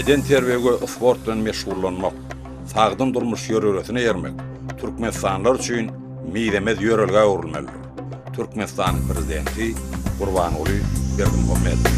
Bedenterbiýe we sport bilen meşgullanmak, sagdyn durmuş ýörelgesine eýermek türkmenistanlylar üçin mizemez ýörelgä öwrülmelidir. Türkmenistanyň Prezidenti Gurbanguly Berdimuhamedow.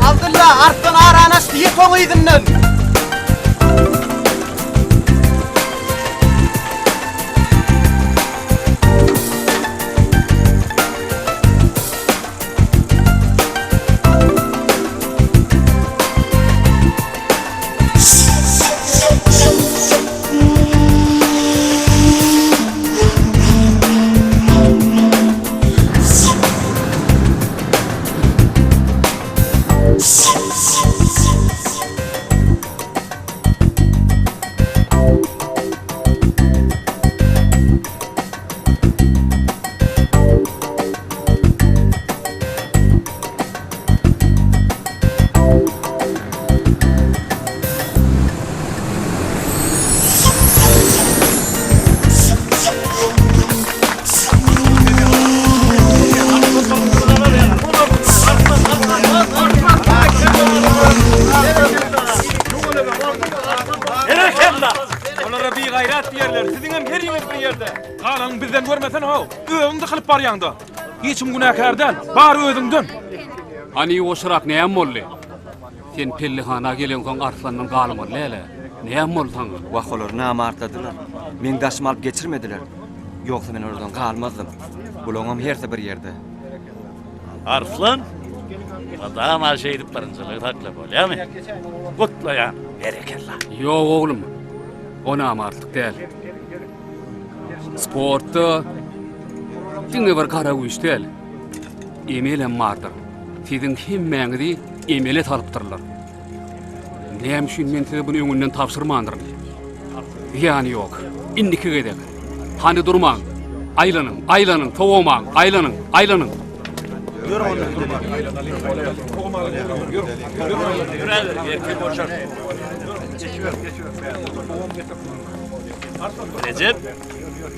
Abdylla, Arslan arany açdy, ýet oň yzyndan! Berekella! Olara bigaýrat diýerler, siziňem heriňiz bir ýerde. Galanyň bizden görmesene-how, özüň dykylyp barýaň-da. Hiç kim günäkär däl, bary özüňden. Hany ýuwaşrak näme boldy? Sen pellehana geleňsoň Arslandan galmaly däl-ä. Näme boldy saňa? Wah olar namartladylar. Meň daşymy alyp geçirmediler. Ýogsa men olardan galmazdym. Bulaňam hersi bir ýerde. Arslan, mydama şeýdip birinjiligi sakla bolýamy? Gutlaýan, berekella. Ýok oglum, o namartlyk däl. Sportda diňe bir gara güýç däl, emelem bardyr. Siziň hemmäňizi emele salypdyrlar. Näme üçin men size muny öňünden tabşyrmandyryn? Zyýany ýok. Indiki gezek. Hany durmaň. Aýlanyň, aýlanyň, sowamaň, aýlanyň, aýlanyň. Rejep,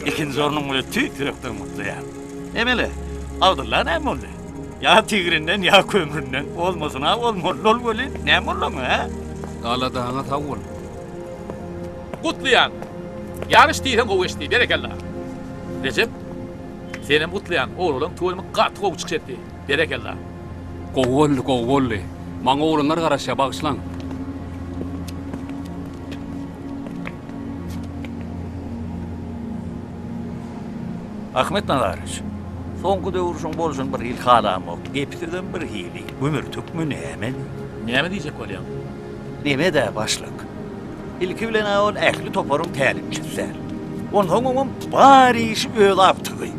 ikinji ornuň bilen tüýs ýürekden gutlaýan. Emele, Abdylla näme boldy? Ýa tigrinden, ýa kömründen. Ozmasyna ozmaly ol welin, näme boldy oňa, hä? Aladaňa sag bol. Gutlaýan. Ýaryş diýseň gowy geçdi, berekella. Rejep, senem gutlaýan, oglanlaň tüweleme gaty gowy çykyş etdi. Berekella. Gowy boldy, gowy boldy. Maňa oglanlar garaşýar, bagyşlaň. Ahmet Nazarowiç, soňky döwür şoň bolşuny bir hili halamok. Gepi-sözem bir hili. Gümürtikmi näme? Näme diýjek bolýaň? Neme-dä, başlyk. Ilki bilen-ä ol ähli toparyň tälimçisi däl. Onsoň oňam bar işi öz agtygy.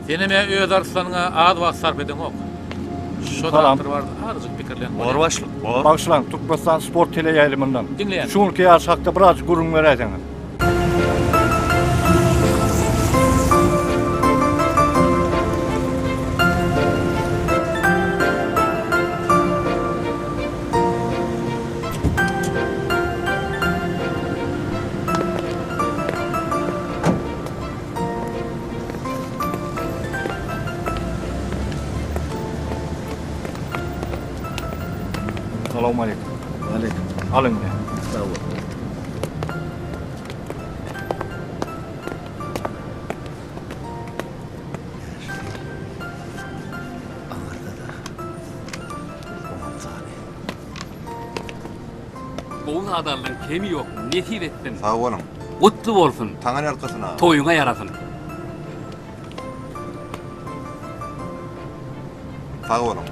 Senem-ä öz arslanyňa az wagt sarp edeňok. Şo zatlar barada azajyk pikirlen bolýar. Bor başlyk, bor. Bagyşlaň, Türkmenistan sport teleýaýlymyndan. Diňleýän. Şu günki ýaryş hakda birazjyk gürrüň beräýseňiz. Salowmaleýkim. Waleýkim. Alyň ine. Sag bol. Aňyrda-da 16 sany. Gowy zat aldyň, kemi ýok, nesip etsin. Sag boluň. Gutly bolsun. Taňa ýalkasyn aga. Toýuňa ýarasyn. Sag boluň.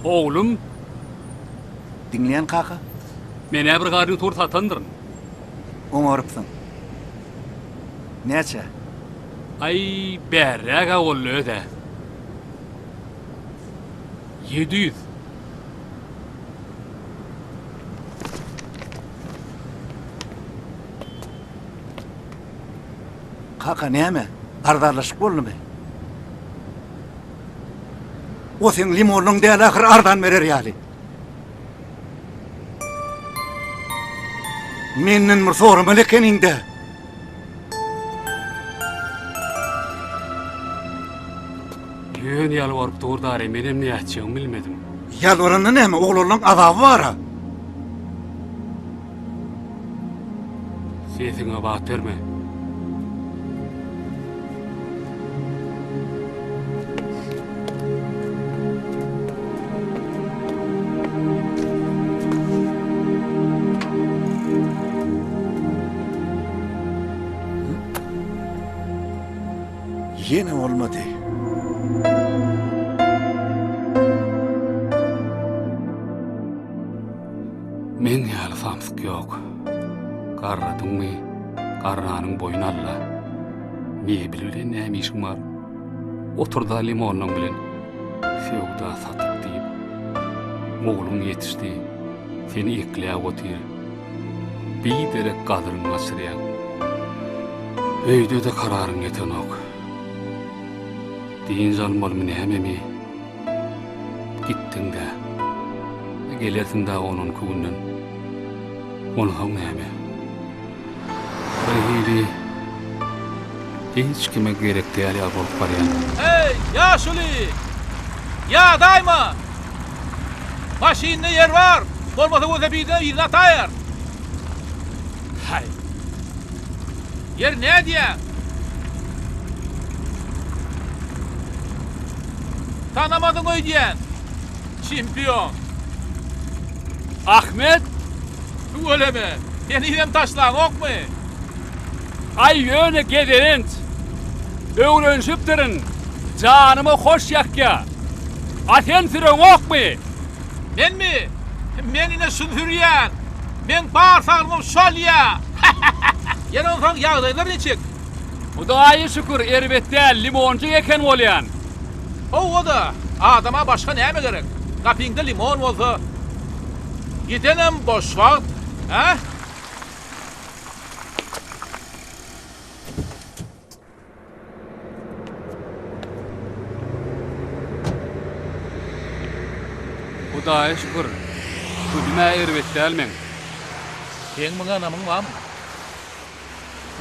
Oglum. Diňleýän kaka. Men-ä bir garnitur satandyryn. Oňarypsyň. Näçe? Aý, bärräg-ä boldy öz-ä. 700. Kaka näme? Arzanlaşyk boldumy? O seň limonlyň däl ahyr arzan berer ýaly. Menden bir soramaly ekeniň-dä. Ýöne ýalbaryp dur dary, menem nätjegimi bilmedim. Ýalbaranda näme, oglanlaň azaby bar-a. Sesiňe bat berme. Ýene bolmady. Meň ýaly samsyk ýok. Garradyňmy, garranyň boýuny al-la. Mebel bilen näme işiň bar? Otur-da limonlaň bilen. Söwda satyk diýip. Ogluň ýetişdi. Seni ekläp otyr. Biderek gadyryňy gaçyrýaň. Öýde-de kararyň ýetenok. Dynç almalymy nämemi? Gitdiň-dä. Gelersiň dagy on-onki günden. Onsoň näme? Birhili hiç kime gerek däl ýaly bolup barýan. Heý, ýaşuly! Ýadaýma! Maşynda ýer bar, bolmasa welosipediňem yzyna ataýar. Haý. Ýer nädýäň? Tanamadyň öýdýän. Çempion. Ahmet! Tüweleme! Henizem taşlaňokmy? Aý ýöne gezelenç. Öwrenişipdirin. Janyma hoş ýakýa. A sen süreňokmy? Menmi? Men ine şuny sürýän. Meň bar saglygym şu alýa. Ýene onsoň ýagdaýlar niçik? Hudaýa şükür, erbet däl, limonjyk eken bolýan. Hawa-da, adama başga näme gerek? Gapyňda limon bolsa, gidenem boş wagt, hä? Hudaýa şükür, günüm-ä erbet däl meň. Seň muňa ynamyň barmy?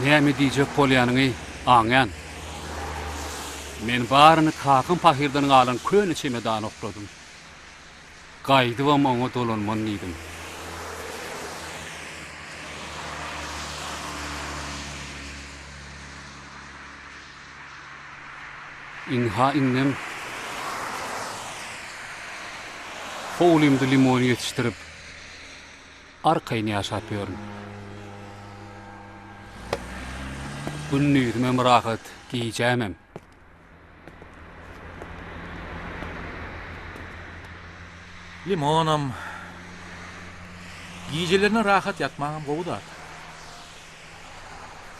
Näme diýjek bolýanyňy aňýan. Men baryny kakam pahyrdan galan köne çemedana okladym. Gaýdybam oňa dolanman diýdim. Ynha indem howlymda limon ýetişdirip, arkaýyn ýaşap ýörün. Gündizimem rahat, gijämem. Limonam. Gijelerine rahat ýatmagam gowy zat.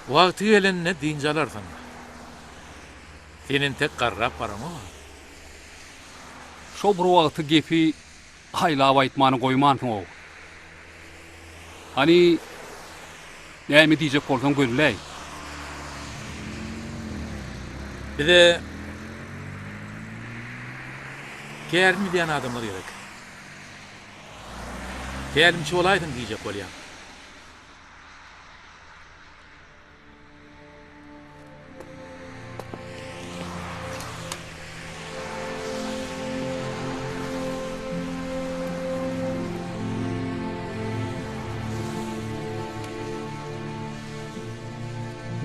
Wagty gelende dynç alarsyň. Sen entek garrap baraňok-a. Şo bir wagty gepi Aýlap aýtmany goýmansyň-ow. Hany, näme diýjek bolsaň gözläý. Bize kärini bilýän adamlar gerek. Tälimçi bolaýsyň diýjek bolýan.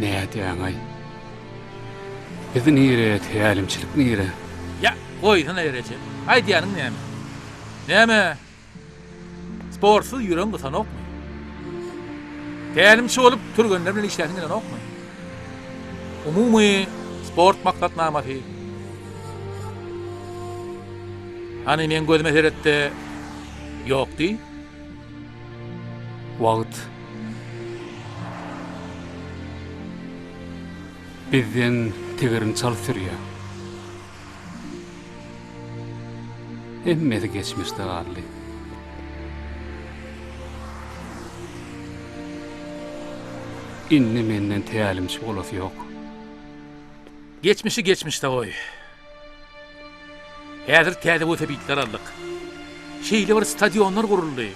Nädýäň-aý? Biz nire, tälimçilik nire? Ýa, goýsana Rejep. Aýdýanyň näme? Näme? Sportsyz ýüregiň gysanokmy? Tälimçi bolup türgenler bilen işläsiň gelenokmy? Umumy sport maksatnamasy. Hany meň gözüme seret-de, ýok diý. Wagt bizden tigrini çalt sürýär. Hemmesi geçmişde galdy. Indi menden tälimçi bolasy ýok. Geçmişi geçmişde goý. Häzir täze welosipedler aldyk. Şeýle bir stadionlar guruldy.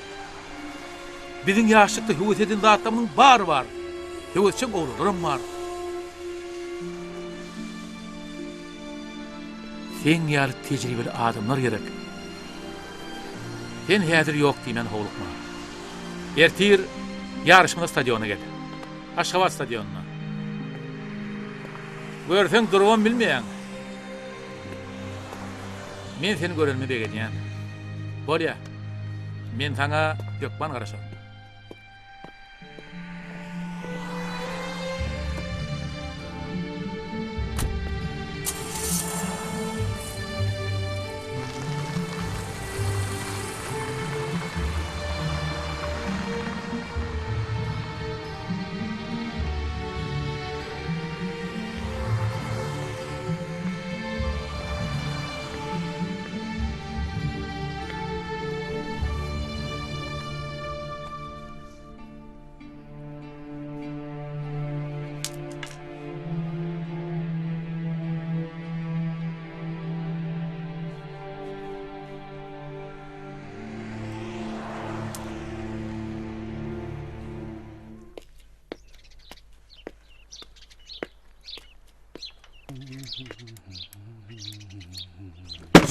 Biziň ýaşlykda höwes eden zatlarymyzyň bary bar. Höwesjeň oglanlaram bar. Seň ýaly tejribeli adamlar gerek. Sen häzir ýok diýmän howlukma. Ertir ýaryşymyza stadiona gel. Aşgabat stadionyna. Görseň durubam bilmeýäň. Men seni görenime begenýän. Bolýa. Men saňa hökman garaşaryn.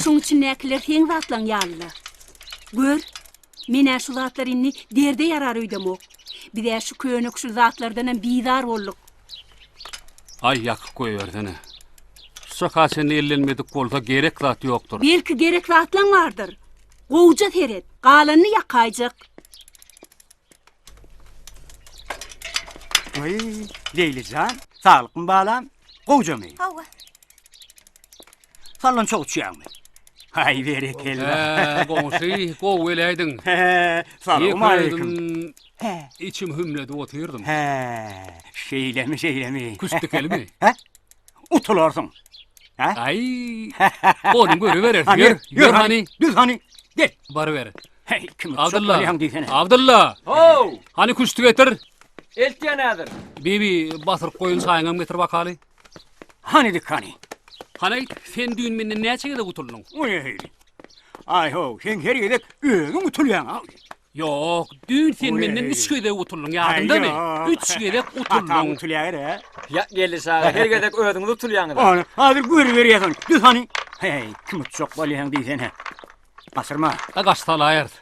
Şuň içindäkiler seň zatlaň ýalyla. Gör, men-ä şu zatlar indi derde ýarar öýdemok. Biz-ä şu köne-küşül zatlardanam bizar bolduk. Aý, ýakyp goýbersene. Şu çaka çenli ellenmedik bolsa gerek zat ýokdur. Belki gerek zatlaň bardyr. Gowuja seret, galanyny ýakaýjak. Oý, Leýli jan, saglykmy balam? Gowjamy? Hawa. Sallançak uçýaňmy? Haý, berekella. Hä, goňşy, gowy geläýdiň. Hä, salowmaleýkim. Hä, içim hümledip otyrdym. Hä, şeýlemi, şeýlemi? Küşt dikelimi? Hä? Utularsyň. Hä? Aý, ony görübereris. Ýör, ýör hany. Düz hany. Gel. Baryber. Heý, kim Abdylla. bolýaň diýsene. Abdylla. How! Hany küşti getir. Eltýän häzir. Bibi, basyryp goýun çaýyňam getir bakaly. Hany dik hany. Hany aýt, sen düýn menden näçe gezek utuldyň? Oý. Aý how, sen her gezek özüň utulýaň. Ýok, düýn sen menden üç gezek utuldyň, ýadyňdamy? Üç gezek utuldyň. Ataň utulýar-a. Ýa, Geldiş aga, her gezek özüňiz utulýaňyz-a. Hany, häzir görüberýäs ony. Düz hany. Heý, kim utjak bolýaň diýsene. Gaçyrma. A gaçsa alaýarys.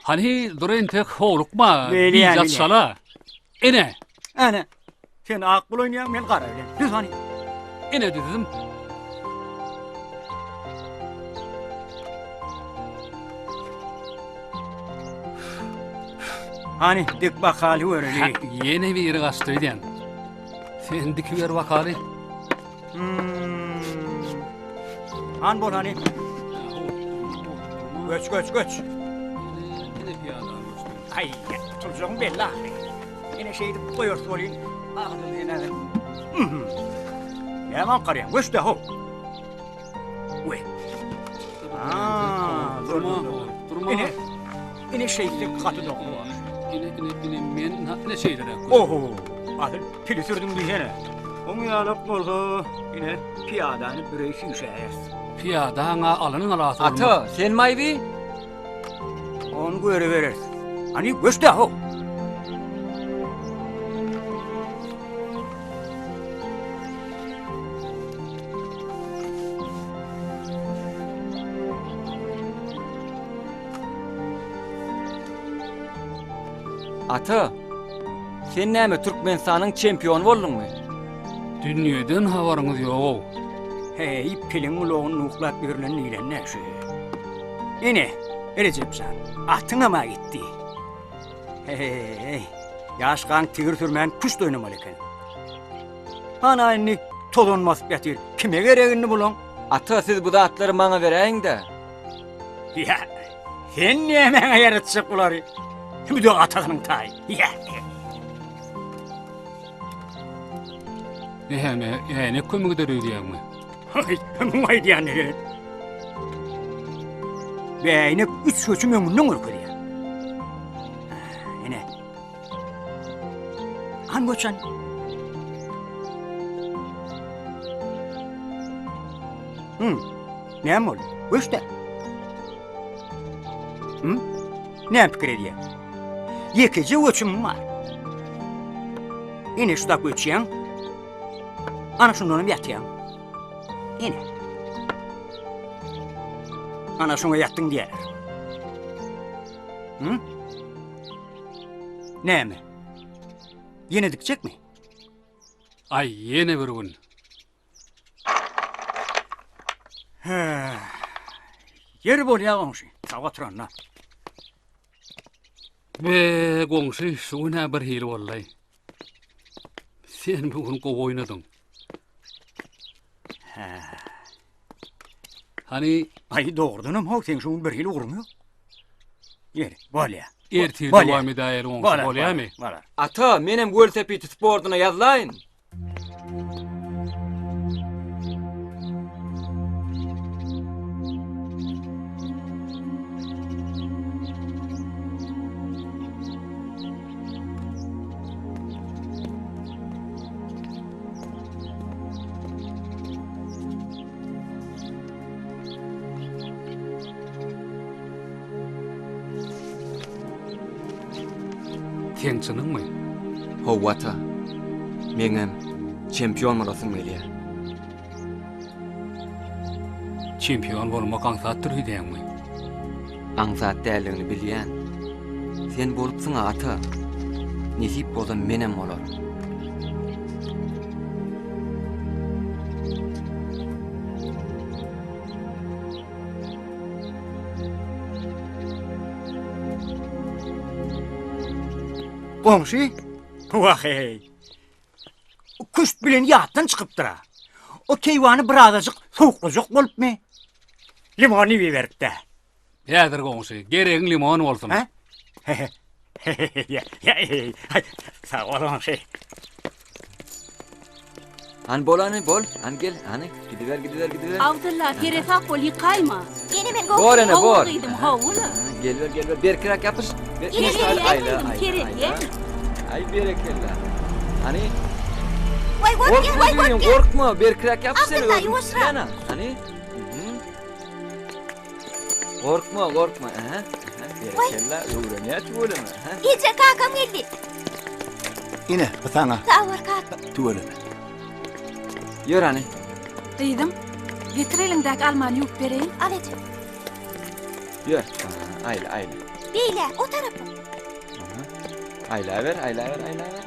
Hany, dur entek howlukma, bije açsala. Ene! Ene! Sen ak bul oýnaýaň, men gara bilen. Düz hany. Ene düzdüm. Hany, dik bakaly göreli. Ýene biri gaçdy öýdýän. Sen dikiber bakaly. Han bol hany. Göç, göç, göç. Aý, tutuljagyň belli ahyry. Ene şeýdip goýarys welin, agzyny ene. Näme aňkarýaň? Göç-de how. We. Aa, durma, durma. Ene, ene şeýtsek gaty dogry bolar. Ine, ine, ine, men, ine şeýleräk. Oho, asyl pili sürdüň diýsene. Oň ýalak bolsa, ine, pyýadany büreý süýşäýeris. Pyýadaň-a alanyň alasy bolmaz. Ata, sen maýby? Ony görübereris. Hany, göç-dä, how. Ata! Sen näme Türkmenistanyň çempiony bolduňmy? Dünýeden habaryňyz ýogow. Heý, piliň gulagyny nuklap ýörlen diýlen-dä şu. Ine, Rejep jan, atyňam-a gitdi. Heý, ýaşkaň tigir sürmän küşt oýnamaly eken. Ana indi tozan basyp ýatyr. Kime gerek indi bulaň? Ata, siz bu zatlary maňa beräýiň-dä. Ýa, sen nämäňe ýaratjak bulary? Bu-da atasynyň taýy. Ýa. Näme, äýnek kömek eder öýdýäňmi? Haý, muň aýdýanyna seret. Äýnek üç göçüm öňünden görkezýär. Ine. Han göçen. Hı. Näme boldy? Göçde. Hı? Näme pikir edýäň? Ýekeje göçüm bar. Ine şu da göçýäň. Ana şundan hem ýatýaň. Ine. Ana şoňa ýatdyň diýerler. Hı? Näme? Ýene dikjekmi? Aý, ýene bir gün. Ýeri bolýa goňşy, sag oturanda. Be, goňşy, şu gün-ä bir hili boldy. Sen bu gün gowy oýnadyň. Hä. Hany? Aý, dogrudanam how, seň şu gün bir hili ugruň ýok. Ýeri, bolýa. Ertir dowam edäýeli goňşy, bolýamy? Bolar. Ata, menem welosiped sportuna ýazlaýyn. Seň çynyňmy? Hawa ata. Meňem çempion bolasym gelýär. Çempion bolmak aňsatdyr öýdýäňmi? Aňsat däldigini bilýän. Sen bolupsyň-a ata. Nesip bolsa menem bolaryn. Goňşy, wah-eý. Küşt bilen ýatdan çykypdyr-a. O keýwany birazajyk sowuklajak bolupmy? Limon iberipdi. Häzir goňşy, geregiň limon bolsun. Hä? Sag bol goňşy. Hany bol hany bol. Hany gel hany. Gidiber gidiber gidiber. Abdylla seresap bol ýykaýma. Ene men Bor ene bor. Hawa gyzym hawa. Gel ber gel ber. Berkiräk ýapyş. Ene Aýla gyzym seredýän. Aý berekella. Hany. Waý gorkýan waý gorkýan. Gorkma berkiräk ýapyş sen. Abdylla ýuwaşrak. Hany. Gorkma, gorkma. Aha. Berekella, öwrenýär tüweleme. Aha. Eje kakam geldi. Ine, bu saňa. Sag bol kaka. Tüweleme. Ýör hany. Gyzym, getir eliňdäki almany ýuwup bereýin. Al eje. Ýör. Aýla, aýla. Beýle, o tarapa. Aha. Aýlaber, aýlaber, aýlaber.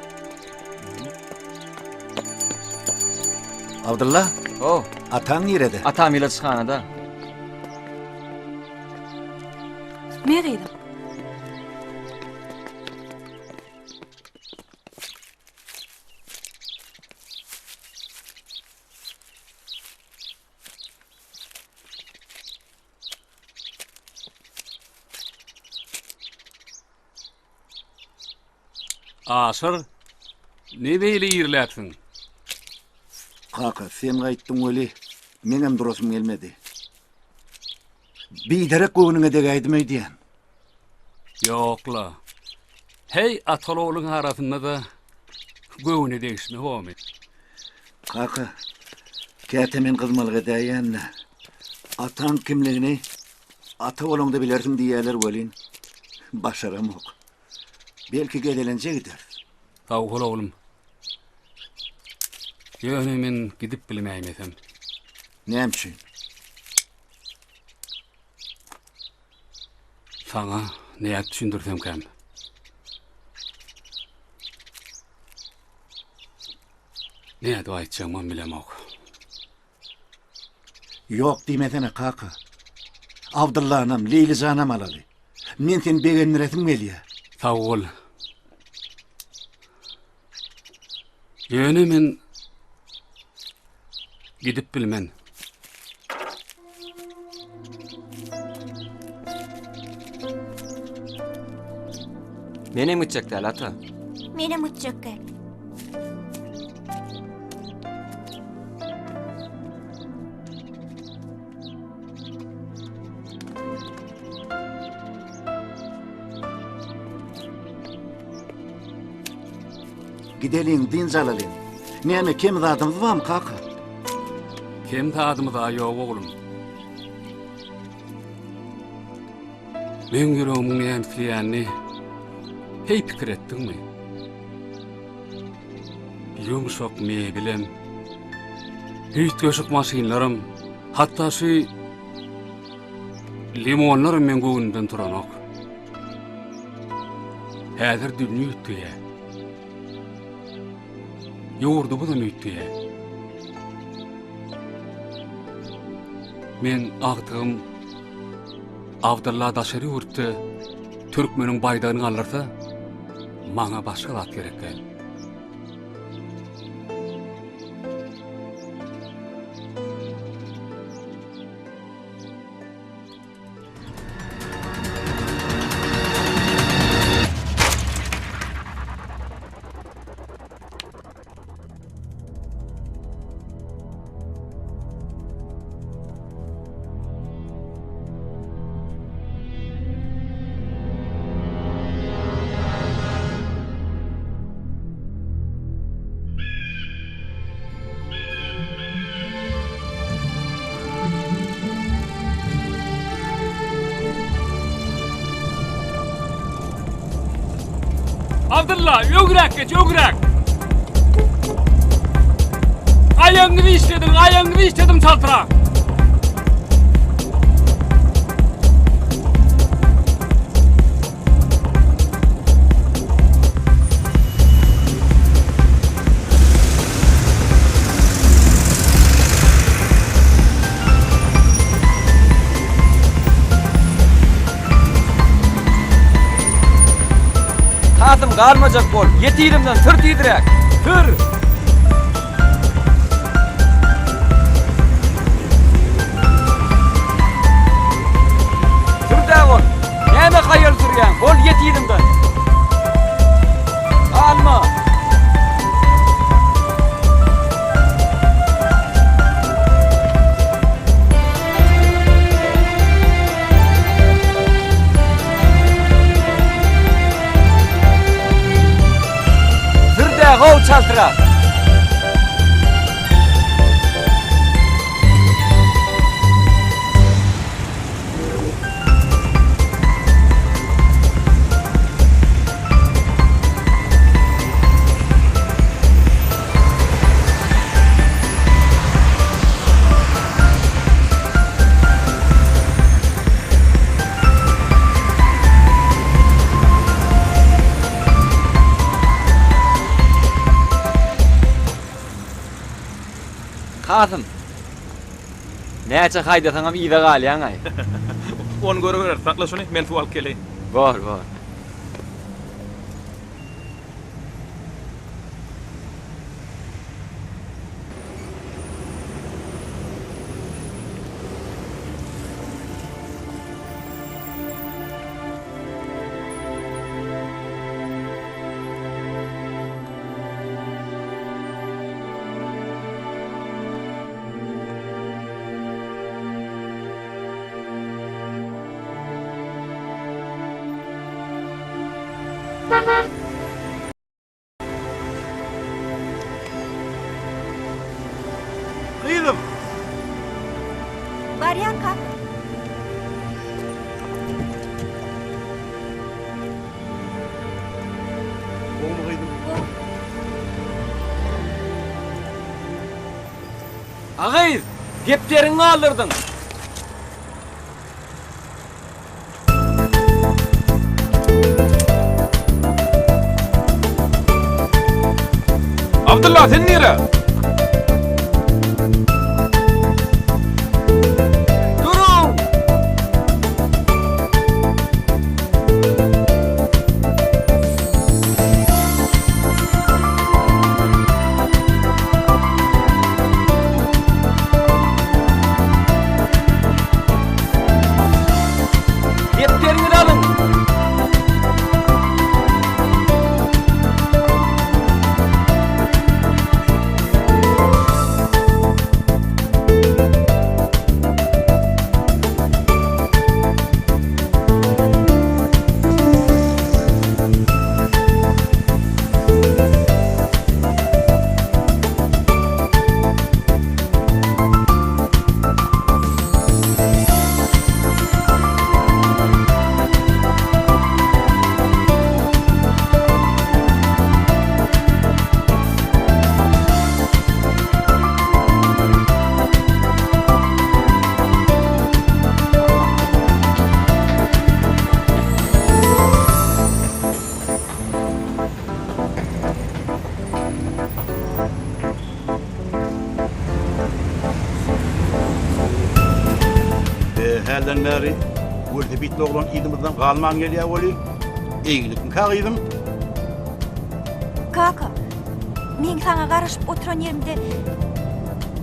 Abdylla? O. Ataň nirede? Atam ilaçhanada. Me gyzym. Aşyr, ne beýle irläpsiň? Kaka, sen gaýtdyň weli, meňem durasym gelmedi. Biderek göwnüňe degäýdim öýdýän. Ýok-la. Heý, ataly-ogluň arasynda-da göwne degişme bormy? Kaka, käte men gyzmalyk edäýýän-dä. Ataň kimligini ata bolaňda bilersiň diýýärler welin, başaramok. Belki gezelenje gideris. Sag bol oglum. Ýöne men gidip bilmäýmesem. Näme üçin? Saňa nädip düşündirsemkäm? Nädip aýtjagymam bilemok. Ýok diýmesene, kaka. Abdyllanam, Leýlijanam alaly. Men seni begendiresim gelýär. Sag bol. Ýöne men gidip bilmen. Menem gitjek däl, ata. Menem gitjek däl. Gideliň, dynç alalyň. Näme, kem zadymyz barmy, kaka? Kem zadymyz-a ýok, oglum. Meň ýüregimiň näme isleýänini heý pikir etdiňmi? Ýumşak mebelem, üýtgeşik maşynlaram, hatda şu limonlaram meň göwnümden turanok. Häzir dünýe üýtgeýär. Ýurdumyzam üýtgeýär. Meň agtygym Abdylla daşary ýurtda türkmeniň baýdagyny galdyrsa, maňa başga zat gerek däl. Abdylla, öňräk geç, öňräk! Aýagyňyzy işlediň, aýagyňyzy işlediň çaltrak! Kasym galmajak bol, ýet yzymdan, sür tizräk! Sür! Sür-dä bol! Näme haýal sürýäň? Bol ýet yzymdan! Galma! Sür-dä how çaltrak! Kasym! Näçe haýdasaňam yza galýaň-aý. Ony görübereris. Sakla şuny, men suw alyp geleýin. Bor, bor. Gyzym! Barýan kaka. Gowumy gyzym? Gowy. A gyz, depderiňi galdyrdyň. Abdylla sen nirä? Hälden bäri welosipedli oglan yzymyzdan galman gelýär weli, eýgilikmikä gyzym? Kaka, meň saňa garaşyp oturan ýerimde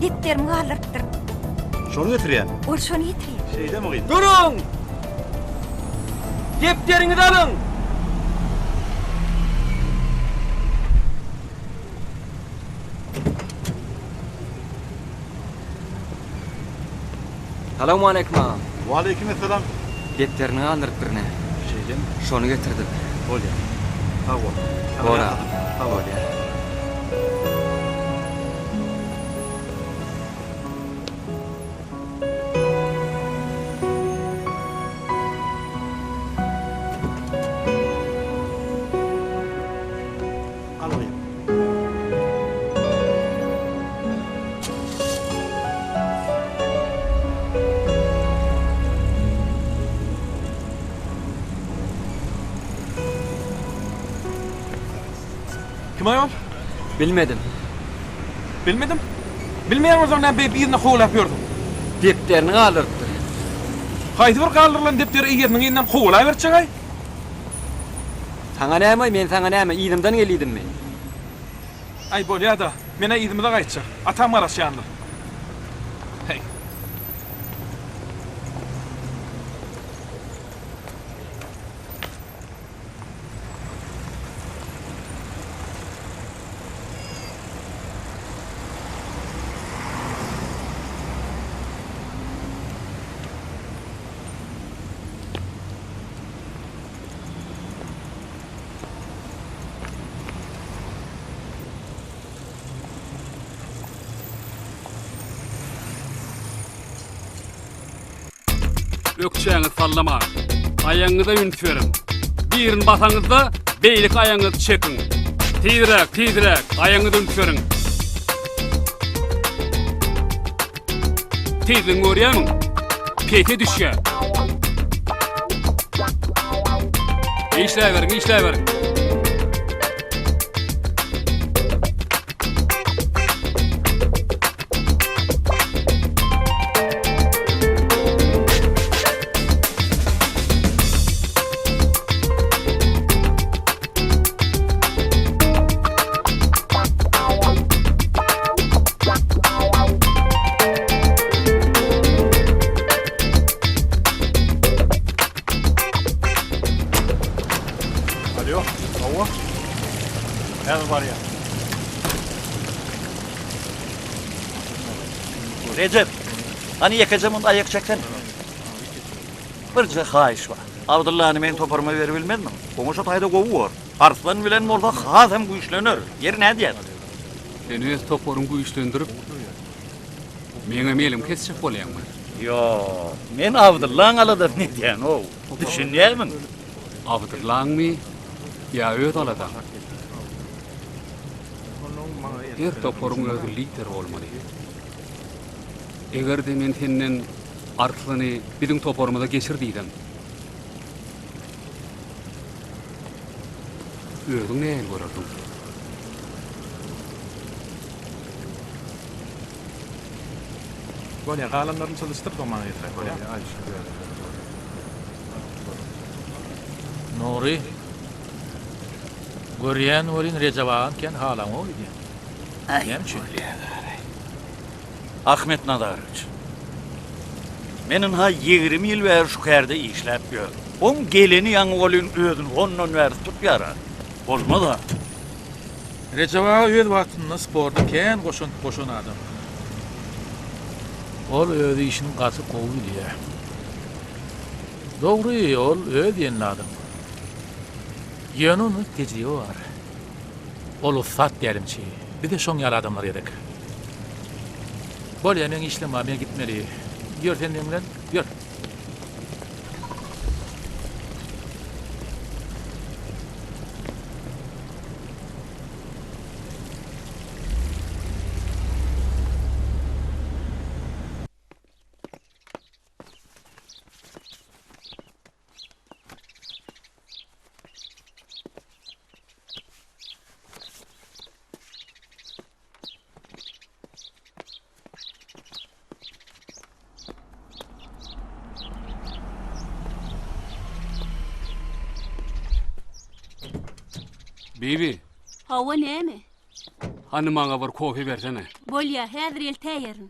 depderimi galdyrypdyr. Şony getirýän. Ol şony getirýär. Şeýdemi gyzym? Duruň! Depderiňizi alyň! Salowmaleýkim agam. Waleýkim essalam. Depderini galdyrypdyr ine. Şeýdemi? Şony getirdim. Bolýar. Sag bol. Bor agam. Sag bol. Bolýar. Al gyzym. Kim aýol? Bilmedim. Bilmedim. Bilmeýän bolsaň näme beýdip yzyna kowalap ýörsüň? Depderini galdyrypdyr. Haýsy bir galdyrylan depderi eýesiniň yzyndan kowalaberjek-aý? Saňa näme-aý, men saňa näme, yzymdan gel diýdimmi? Aý, bolýa-da, men-ä yzymyza gaýtjak. Atam garaşýandyr. Heý. Ökjäňizi sallamaň. Aýagyňyza üns beriň. Birini basaňyzda, beýleki aýagyňyzy çekiň. Tizräk, tizräk, aýagyňyza üns beriň. Tizligiňi görýärmiň? Pese düşýär. Işläberiň, işläberiň. Alýo, hawa. Häzir barýan. Rejep, hany ýekeje munt aýak çeksene. Birje haýyş bar. Abdyllany meň toparyma beribilmezmiň? Oňa şo taýda gowy bor. Arslan bilen bolsa hasam güýçlener. Ýeri nädýäň? Sen öz toparyňy güýçlendirip, meňem elimi kesjek bolýaňmy? Ýok, men Abdyllaň aladasyny edýän-ow. Düşünýärmiň? Abdyllaňmy ýa öz aladaň? Her toparyň öz lideri bolmaly. Eger-de men senden Arslany biziň toparymyza geçir diýsem. Özüň nähili görerdiň? Bolýar, galanlaryny çyzyşdyr, soň maňa getiräý, bolýarmy? Nury, görýän welin Rejep agany kän halaňok öýdýän. Näme üçin? Ahmet Nazarowiç, men ynha 20 ýyl bäri şu kärde işläp ýörün. Oň geleni ýaňy welin özüni hondan bäri tutýar-a. Bolmaz-a. Rejep aga öz wagtynda sporta kän goşant goşan adam. Ol öz işini gaty gowy bilýär. Dogry, ol öz diýenli adam. Ýöne onda tejribe bar. Ol ussat tälimçi. Bize şoň ýaly adamlar gerek. Bolýa, meň işlem bar, men gitmeli. Ýör sen meň bilen, ýör. Bibi. Hawa, näme? Hany maňa bir kofe bersene. Bolýa, häzir eltäýerin.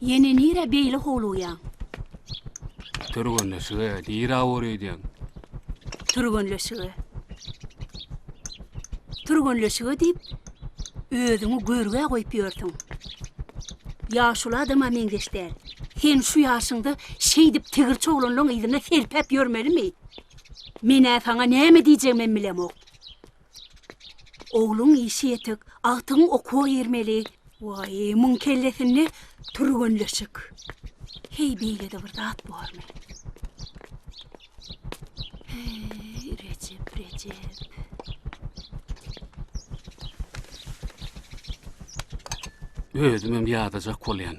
Ýene nirä beýle howlugýaň? Türgenleşige, nirä bor öýdýäň? Türgenleşige. Türgenleşige diýip, özüňi görgä goýup ýörsüň. Ýaşuly adama meňzeş däl. Sen şu ýaşyňda şeýdip tigirçi oglanlaň yzynda selpäp ýörmelimi? Men-ä saňa näme diýjegimem bilemok. Ogluň işi ýetik, agtygyň okuwa girmeli. Waý, muň kellesinde türgenleşik. Heý, beýle-de bir zat bormy? Heý, Rejep, Rejep. Özümem ýadajak bolýan.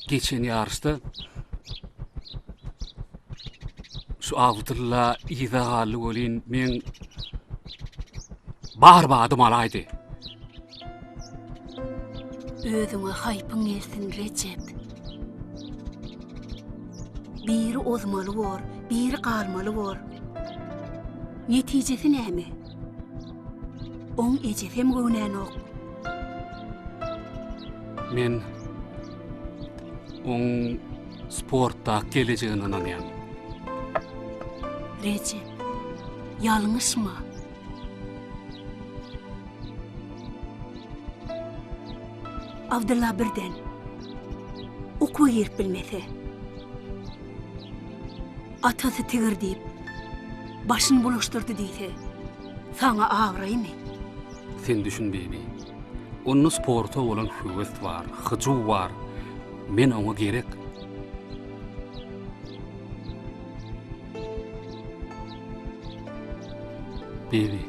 Geçen ýaryşda şu Abdylla yza galdy welin meň bar badym alaýdy. Özüňe haýpyň gelsin, Rejep. Biri ozmaly bor, biri galmaly bor. Netijesi näme? Oň ejesem göwnänok. Men oň sportda gelejegine ynanýan. Rejep, ýalňyşma. Abdylla birden okuwa girip bilmese, atasy tigir diýip, başyny bulaşdyrdy diýse, saňa abraýmy? Sen düşün, Bibi. Onda sporta bolan höwes bar, hyjuw bar. Men oňa gerek. Bibi.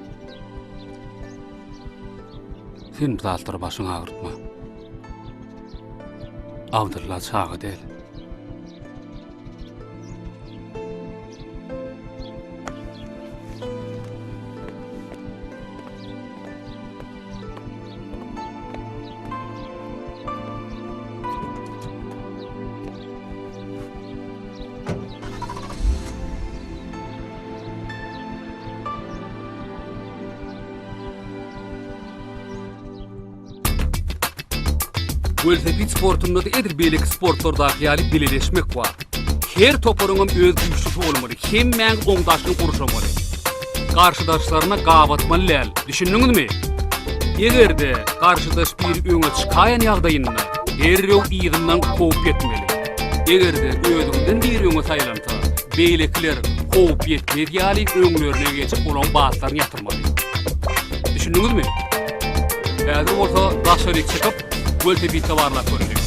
Sen bu zatlara başyňy agyrtma. Abdylla çaga däl. Welosiped sportunda-da edil beýleki sportlardaky ýaly bileleşmek bar. Her toparyňam öz güýçlüsi bolmaly, hemmäň oň daşyny gurşamaly. Garşydaşlaryna gabatmaly däl, düşündiňizmi? Eger-de garşydaş biri öňe çykaýan ýagdaýynda, derrew yzyndan kowup ýetmeli. Eger-de özüňden biri öňe saýlansa, beýlekiler kowup ýetmez ýaly öňlerine geçip olaň batlaryny ýatyrmaly. Düşündiňizmi? Häzir bolsa daşaryk çykyp, welosipedde barlap göreliň.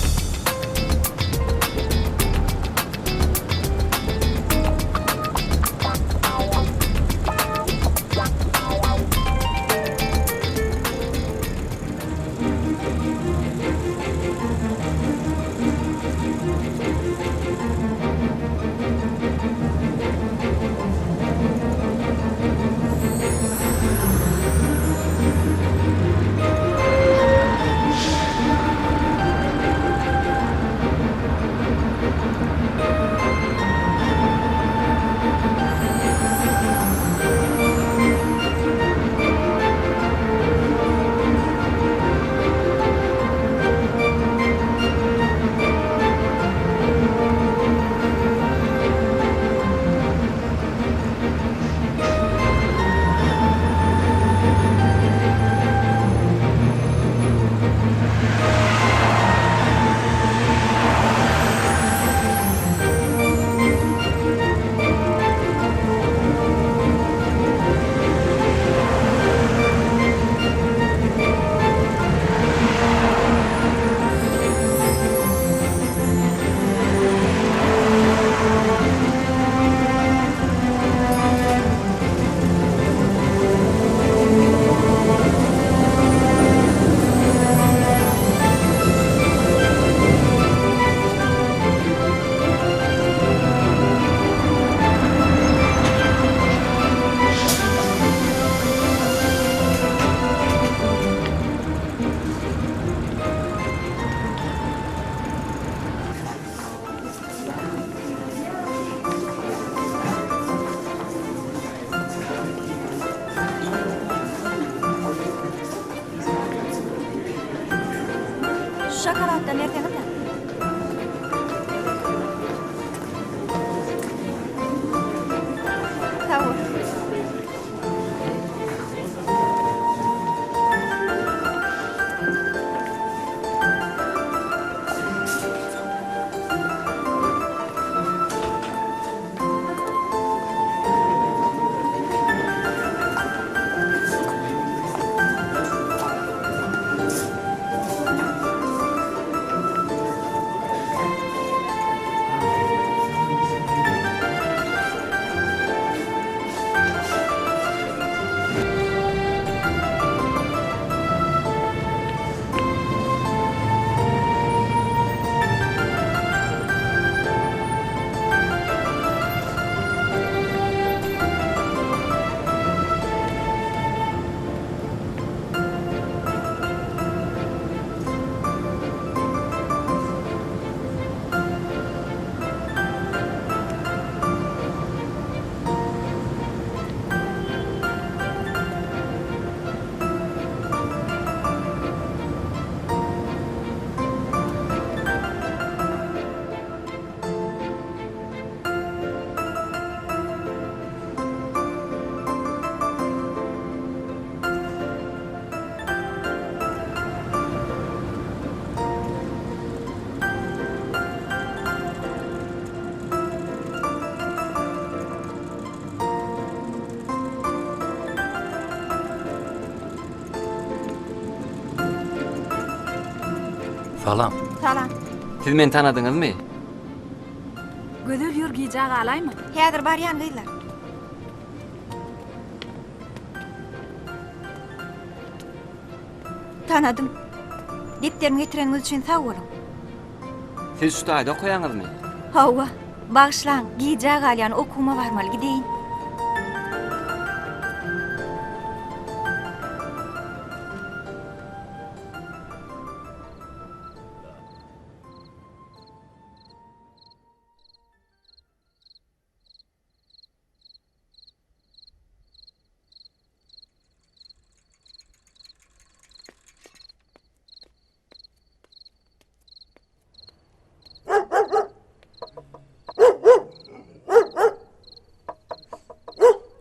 şokoladdan berseňiz-le. Sag bol. Salam. Salam. Siz meni tanadyňyzmy? Gözel ýör gijä galaýma. Häzir barýan gyzlar. Tanadym. Depderimi getireniňiz üçin sag boluň. Siz şu taýda okaýaňyzmy? Hawa. Bagyşlaň, gijä galýan, okuwyma barmaly, gideýin.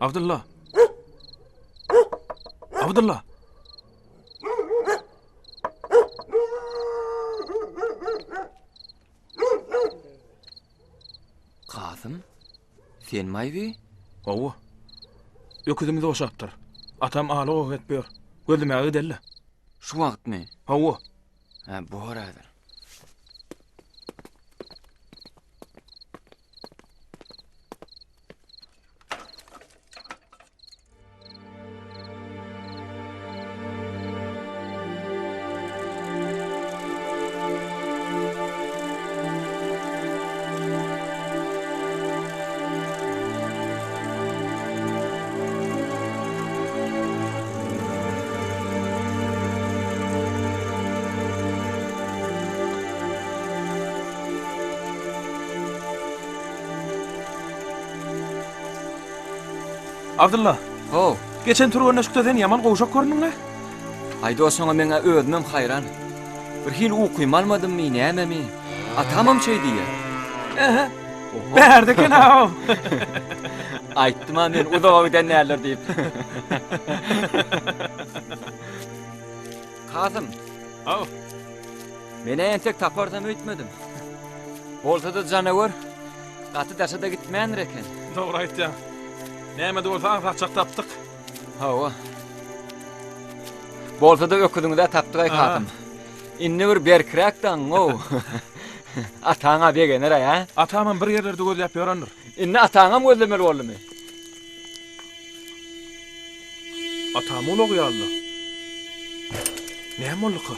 Abdylla. Abdylla. Kasym, senmi bi? Hawa. Öküzimiz ogşapdyr. Atam aly gok edip ýör. Gözlemäge gideli. Şu wagtmy? Hawa. Hä, bor häzir. Abdylla. How. Geçen türgenleşikde sen ýaman gowşak göründiň-le. Aý dos şoňa meň-ä özümem haýran. Bir hili ukymy almadymmy, nämemi? Atamam şeý diýýär. Ähä. Bärde eken-ow. Aýtdym-a men uzaga giden däldir diýip. Kasym. How. Men-ä entek taparsam öýtmedim. Bolsa-da janawer gaty daşa-da gitmändir eken. Dogry aýtýaň. Näme-de bolsa aňsatjak tapdyk. Hawa. Bolsa-da öküziňiz-ä tapdyk-aý Kasym. Indi bir berkräk daňyň-ow. Ataň-a begener-aý, hä? Atamam bir ýerlerde gözläp ýörendir. Indi ataňam gözlemeli boldumy? Atam ulagy ýaly-la. Näme bolduka?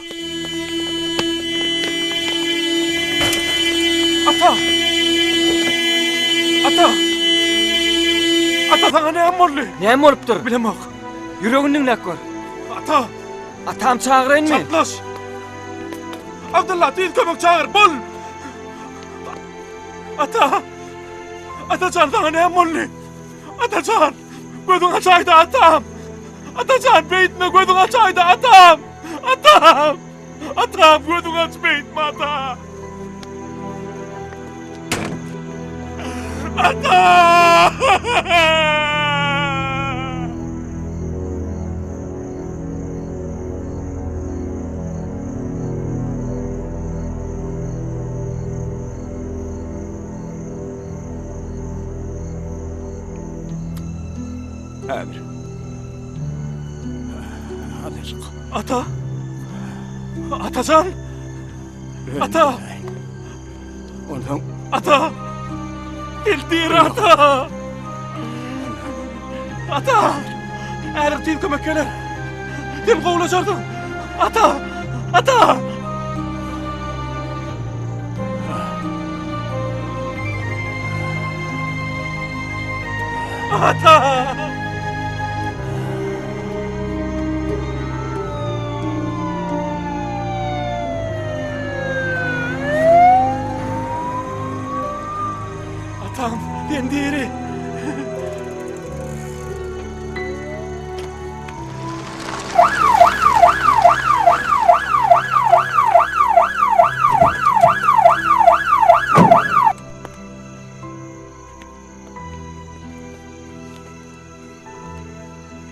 Ata! Ata! Ata saňa näme boldy? Näme bolupdyr? Bilemok. Ýüregini diňläp gör. Ata! Atam çagyraýynmy? Çatlaş! Abdylla tiz kömek çagyr, bol! Ata! Atajan saňa näme boldy? Atajan! Gözüň açaýda atam! Atajan beýtme gözüň açaýda atam! Atam! Atam gözüňi aç beýtme ata. Ata! Häzir. Azajyk. Ata! Atajan! Ata! Onsoň Ata! Eldir ata! Ata! Häzir tiz kömek geler. Sen gowulaşarsyň. Ata! Ata! Ata! Atam, sen diri.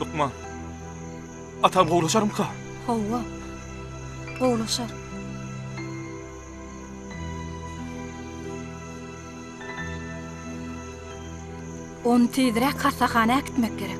Lukman. Atam gowlaşarmyka? Hawa. Gowlaşar. Ony tizräk hassahana äkitmek gerek.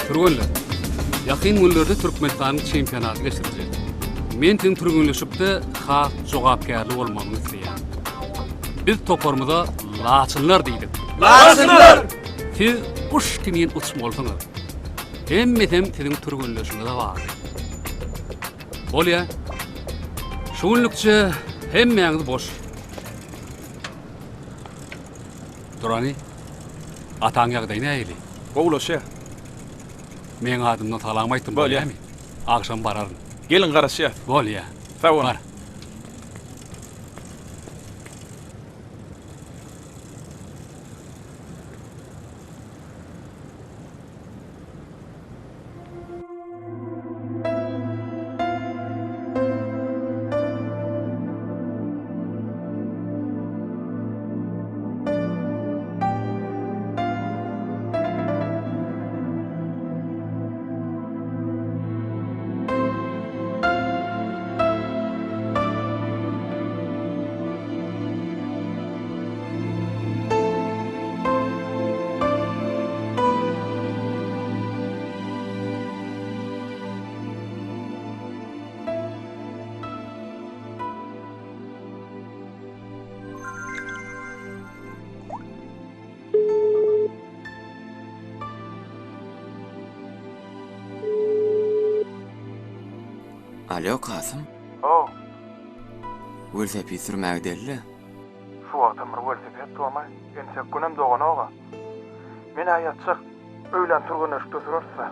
Türgenler, ýakyn günlerde Türkmenistanyň çempionaty geçiriljek. Men siziň türgenleşikde has jogapkärli bolmagyňyzy isleýän. Biz toparymyza Laçynlar diýdik. Laçynlar! Siz guş kimin uçmalysyňyz. Hemmesem siziň türgenleşiňize bagly. Bolýa. Şu günlükçe hemmäňiz boş. Durany, ataň ýagdaýy nähili? Gowulaşýar. Meň adymdan salam aýtdym, Bolýa. bolýamy? Agşam bararyn. Geliň garaşýas. Bolýa. Sag boluň. Bar. Alo, Kasym. How. Welosiped sürmäge deli-le. Şu wagtam bir welosiped bormy? Entek günem doganok-a. Men-ä ýatjak. Öýlän türgenleşikde süreris-dä.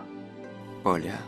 Bolýa.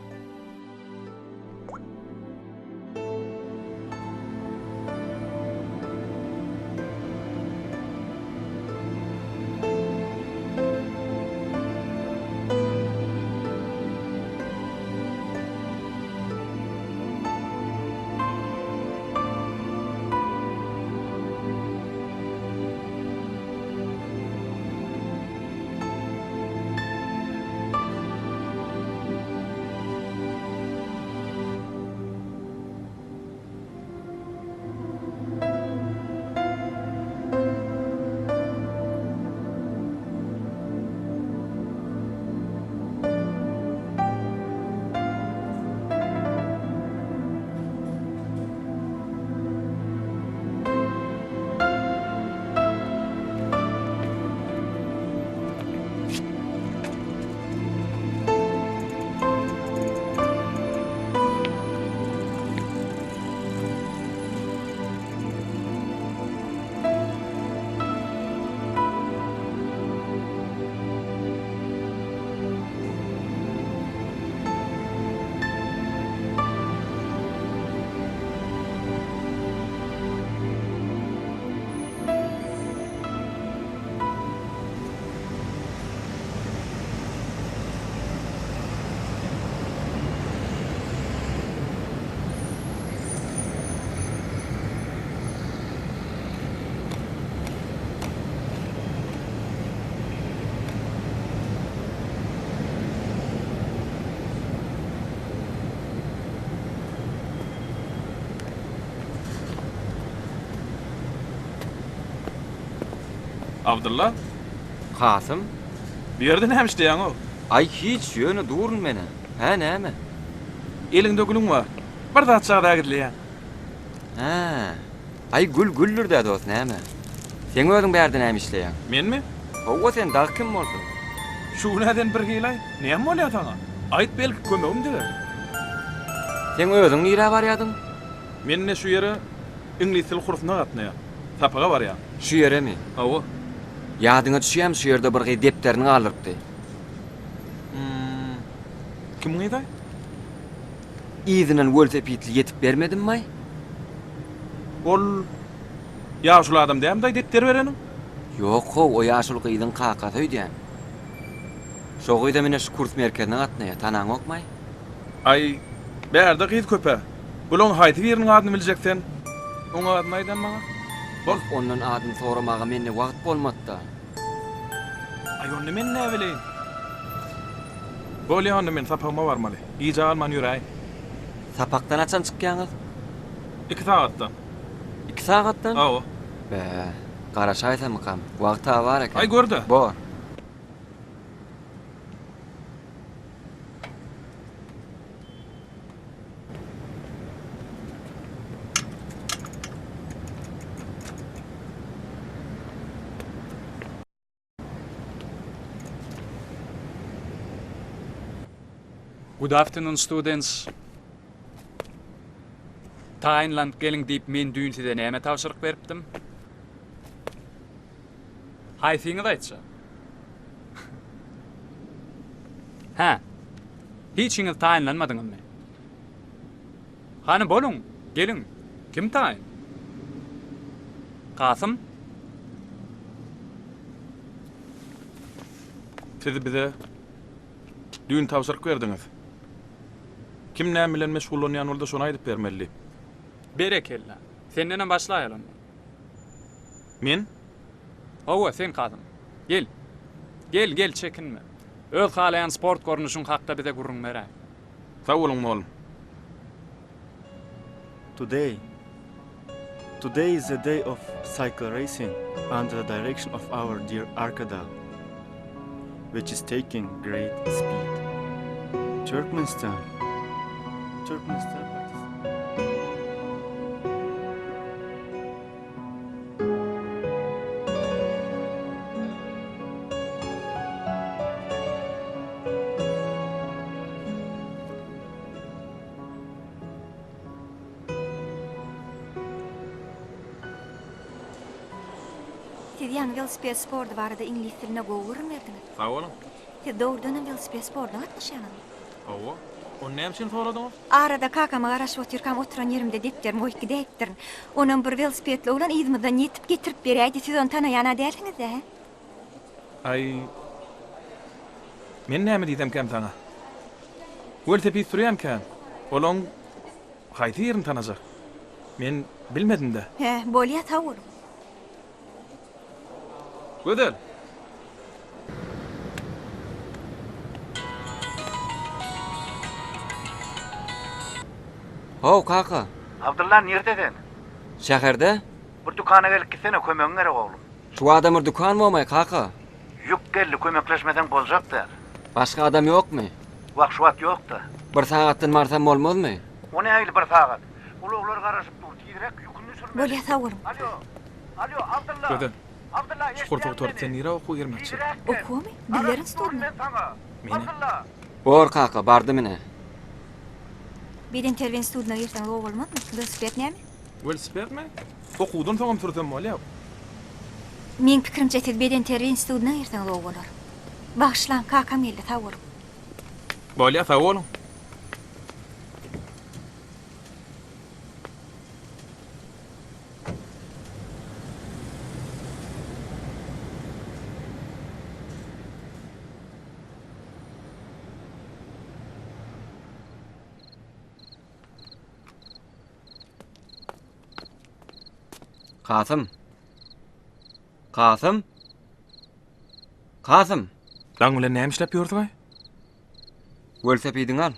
Abdylla? Kasym? Bu ýerde näme işleýäň-ow? Aý, hiç, ýöne durun men-ä. Hä, näme? Eliňde gülüň bar. Bir zatjagaz-a gizleýäň. Hä. Aý, gül güldür-dä, dost, näme? Seň özüň bärde näme işleýäň? Menmi? Hawa, sen dagy kim bolsun? Şu gün-ä sen birhili-aý. Näme bolýar saňa? Aýt, belki, kömegim deger. Seň özüň nirä barýadyň? Men ine şu ýere iňlis dili kursuna gatnaýan. Sapaga barýan. Şu ýeremi? Hawa. Ýadyňa düşýämi şu ýerde bir gyz depderini galdyrypdy. Hum. Kim gyz-aý? Yzyndan welosipedli ýetip bermedimmi-aý? Ol ýaşuly adam dälmi-daý depder bereniň? Ýok-how, o ýaşuly gyzyň kakasy öýdýän. Şo gyzam ine şu kurs merkezine gatnaýar, tanaňokmy-aý? Aý, bärde gyz köp-ä. Bulaň haýsy biriniň adyny biljek sen? Oň adyny aýdan maňa. Bol. Ondan adyny soramaga mende wagt bolmady-da. Aý, onda men näbileýin. Bolýa onda men sapagyma barmaly. Gijä galman ýöräýin. Sapakdan haçan çykýaňyz? Iki sagatdan. Iki sagatdan? Hawa. Bä, garaşaýsammykam. Wagt-a bar eken. Aý, gör-de. Bor. Good afternoon students. Taýynlanyp geliň diýip men düýn size näme tabşyryk beripdim? Haýsyňyz aýtjak? Hä? Hiçiňiz taýynlanmadyňyzmy? Hany boluň, geliň. Kim taýyn? Kasym? Siz bize düýn tabşyryk berdiňiz. Kim näme bilen meşgullanýan bolda şony aýdyp bermeli diýip. Berekella. Sendenem başlaýaly onda. Men? Hawa, sen Kasym. Gel. Gel, gel, çekinme. Öz halaýan sport görnüşiň hakda bize gürrüň beräý. Sag boluň, mugallym. Today Today is the day of cycle racing under the direction of our dear Arkadag, which is taking great speed. Turkmenistan Turkmenistan Siz ýaňy welosiped sporty barada iňlis dilinde gowy gürrüň berdiňiz. Sag boluň. Siz dogrudanam welosiped sportuna gatnaşýaňyzmy? Hawa. Ony näme üçin soradyňyz? Arada kakama garaşyp otyrkam oturan ýerimde depderimi goýup gidäýipdirin. Onam bir welosipedli oglan yzymyzdan ýetip getirip beräýdi. Siz ony tanaýan-a dälsiňiz-dä, hä? Aý, men näme diýsemkäm saňa? Welosiped sürýän kän. Olaň haýsy birini tanajak? Men bilmedim-dä. Hä, bolýa, sag boluň. Gözel! How, kaka. Abdylla, nirde sen? Şäherde. Bir dükana gelip gitsene, kömegiň gerek, oglum. Şu adam bir dükan bolmaý, kaka. Ýük geldi, kömekleşmeseň boljak däl. Başga adam ýokmy? Wah, şu wagt ýok-da. Bir sagatdan barsam bolmazmy? O nähili bir sagat? Ulaglar garaşyp dur, tizräk ýüküni düşürmeli. Bolýa, sag boluň. Alýo, alýo, Abdylla! Gözel, Abdylla, şu kursy eşidýäňmi gutaryp sen meni? nirä okuwa girmekçi? Tizräk gel! Okuwamy? Diller Garaşyp durun institutyna. men saňa! Meni? Abdylla! Bor, kaka, bardym ine. Bedenterbiýe institutyna girseňiz gowy bolmazmy? Welosiped näme? Welosipedmi? Okuwdan soňam sürsem bolýa. Meň pikirimçe siz bedenterbiýe institutyna girseňiz gowy bolar. Bagyşlaň, kakam geldi, sag boluň. Bolýa, sag boluň. Kasym. Kasym. Kasym. Daň bilen näme işläp ýörsüň-aý? Welosipediňi al.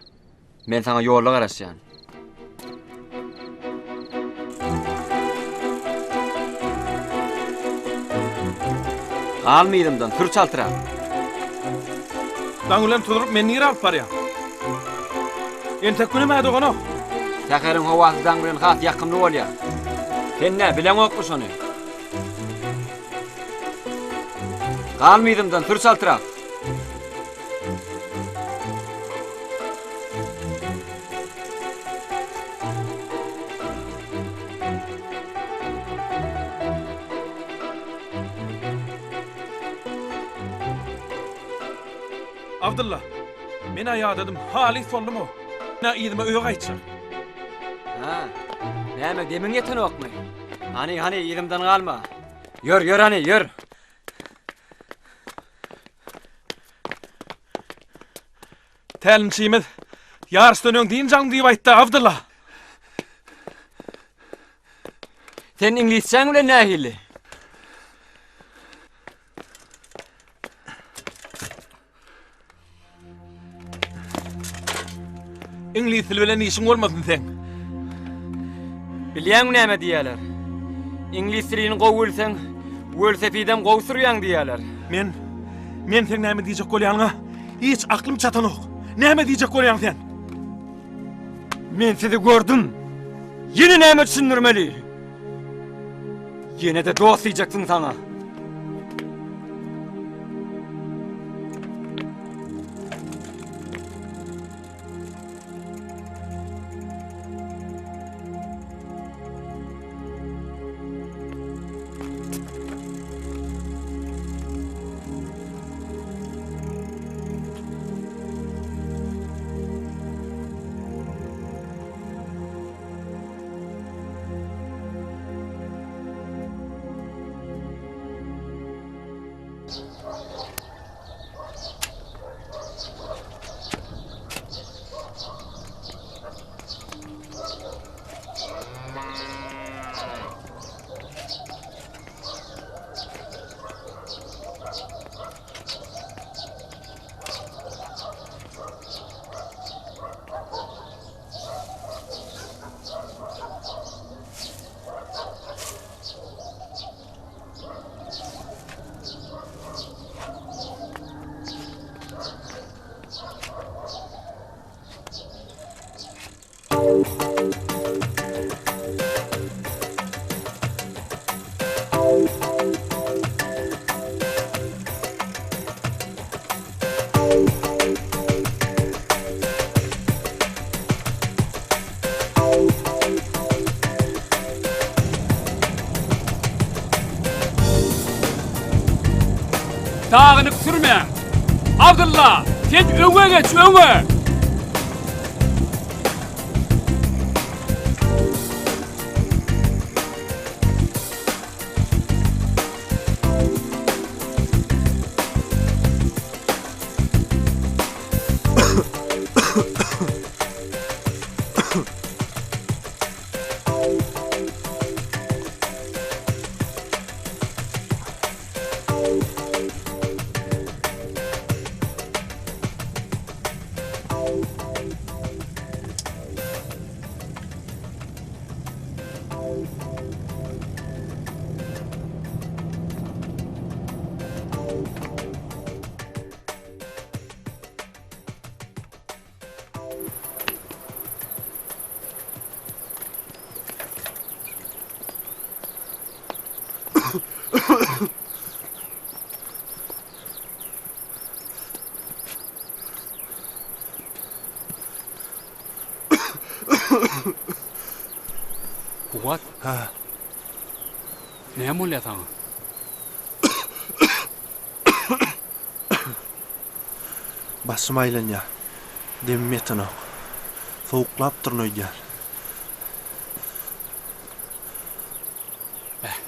Men saňa ýolda garaşýan. Galma yzymdan, sür çaltrak. Daň bilen tuzuryp meni nirä alyp barýaň? Entek günem-ä doganok. Säheriň howasy daň bilen has ýakymly bolýar. Sen nä, bileňokmy şony? Galma yzymdan, sür çaltrak. Abdylla, men-ä ýadadym, halys boldum-ow. Men-ä yzyma öýe gaýtjak. Hä, näme, demiň ýetenokmy? Hany, hany, yzymdan galma. Ýör, ýör hany, ýör. Tälimçimiz ýaryşdan öň dynç alyň diýip aýtdy, Abdylla. Sen iňlisçäň bilen nähili? Iňlis dili bilen işiň bolmasyn seň. Bilýäňmi näme diýýärler? Iňlis dilini gowy bilseň, welosipedem gowy sürýäň diýýärler. Men men seň näme diýjek bolýanyňa hiç aklym çatanok. Näme diýjek bolýaň sen? Men sizi gördüm. Ýene näme düşündirmeli? Ýene-de dost diýjeksin saňa. Dagynyk sürmäň! Abdylla, sen öňe geç, öňe! Kuwwat? Hä. Näme bolýar saňa? Başym aýlanýar. Demim ýetenok. Sowuklapdyryn öýdýän. Bäh.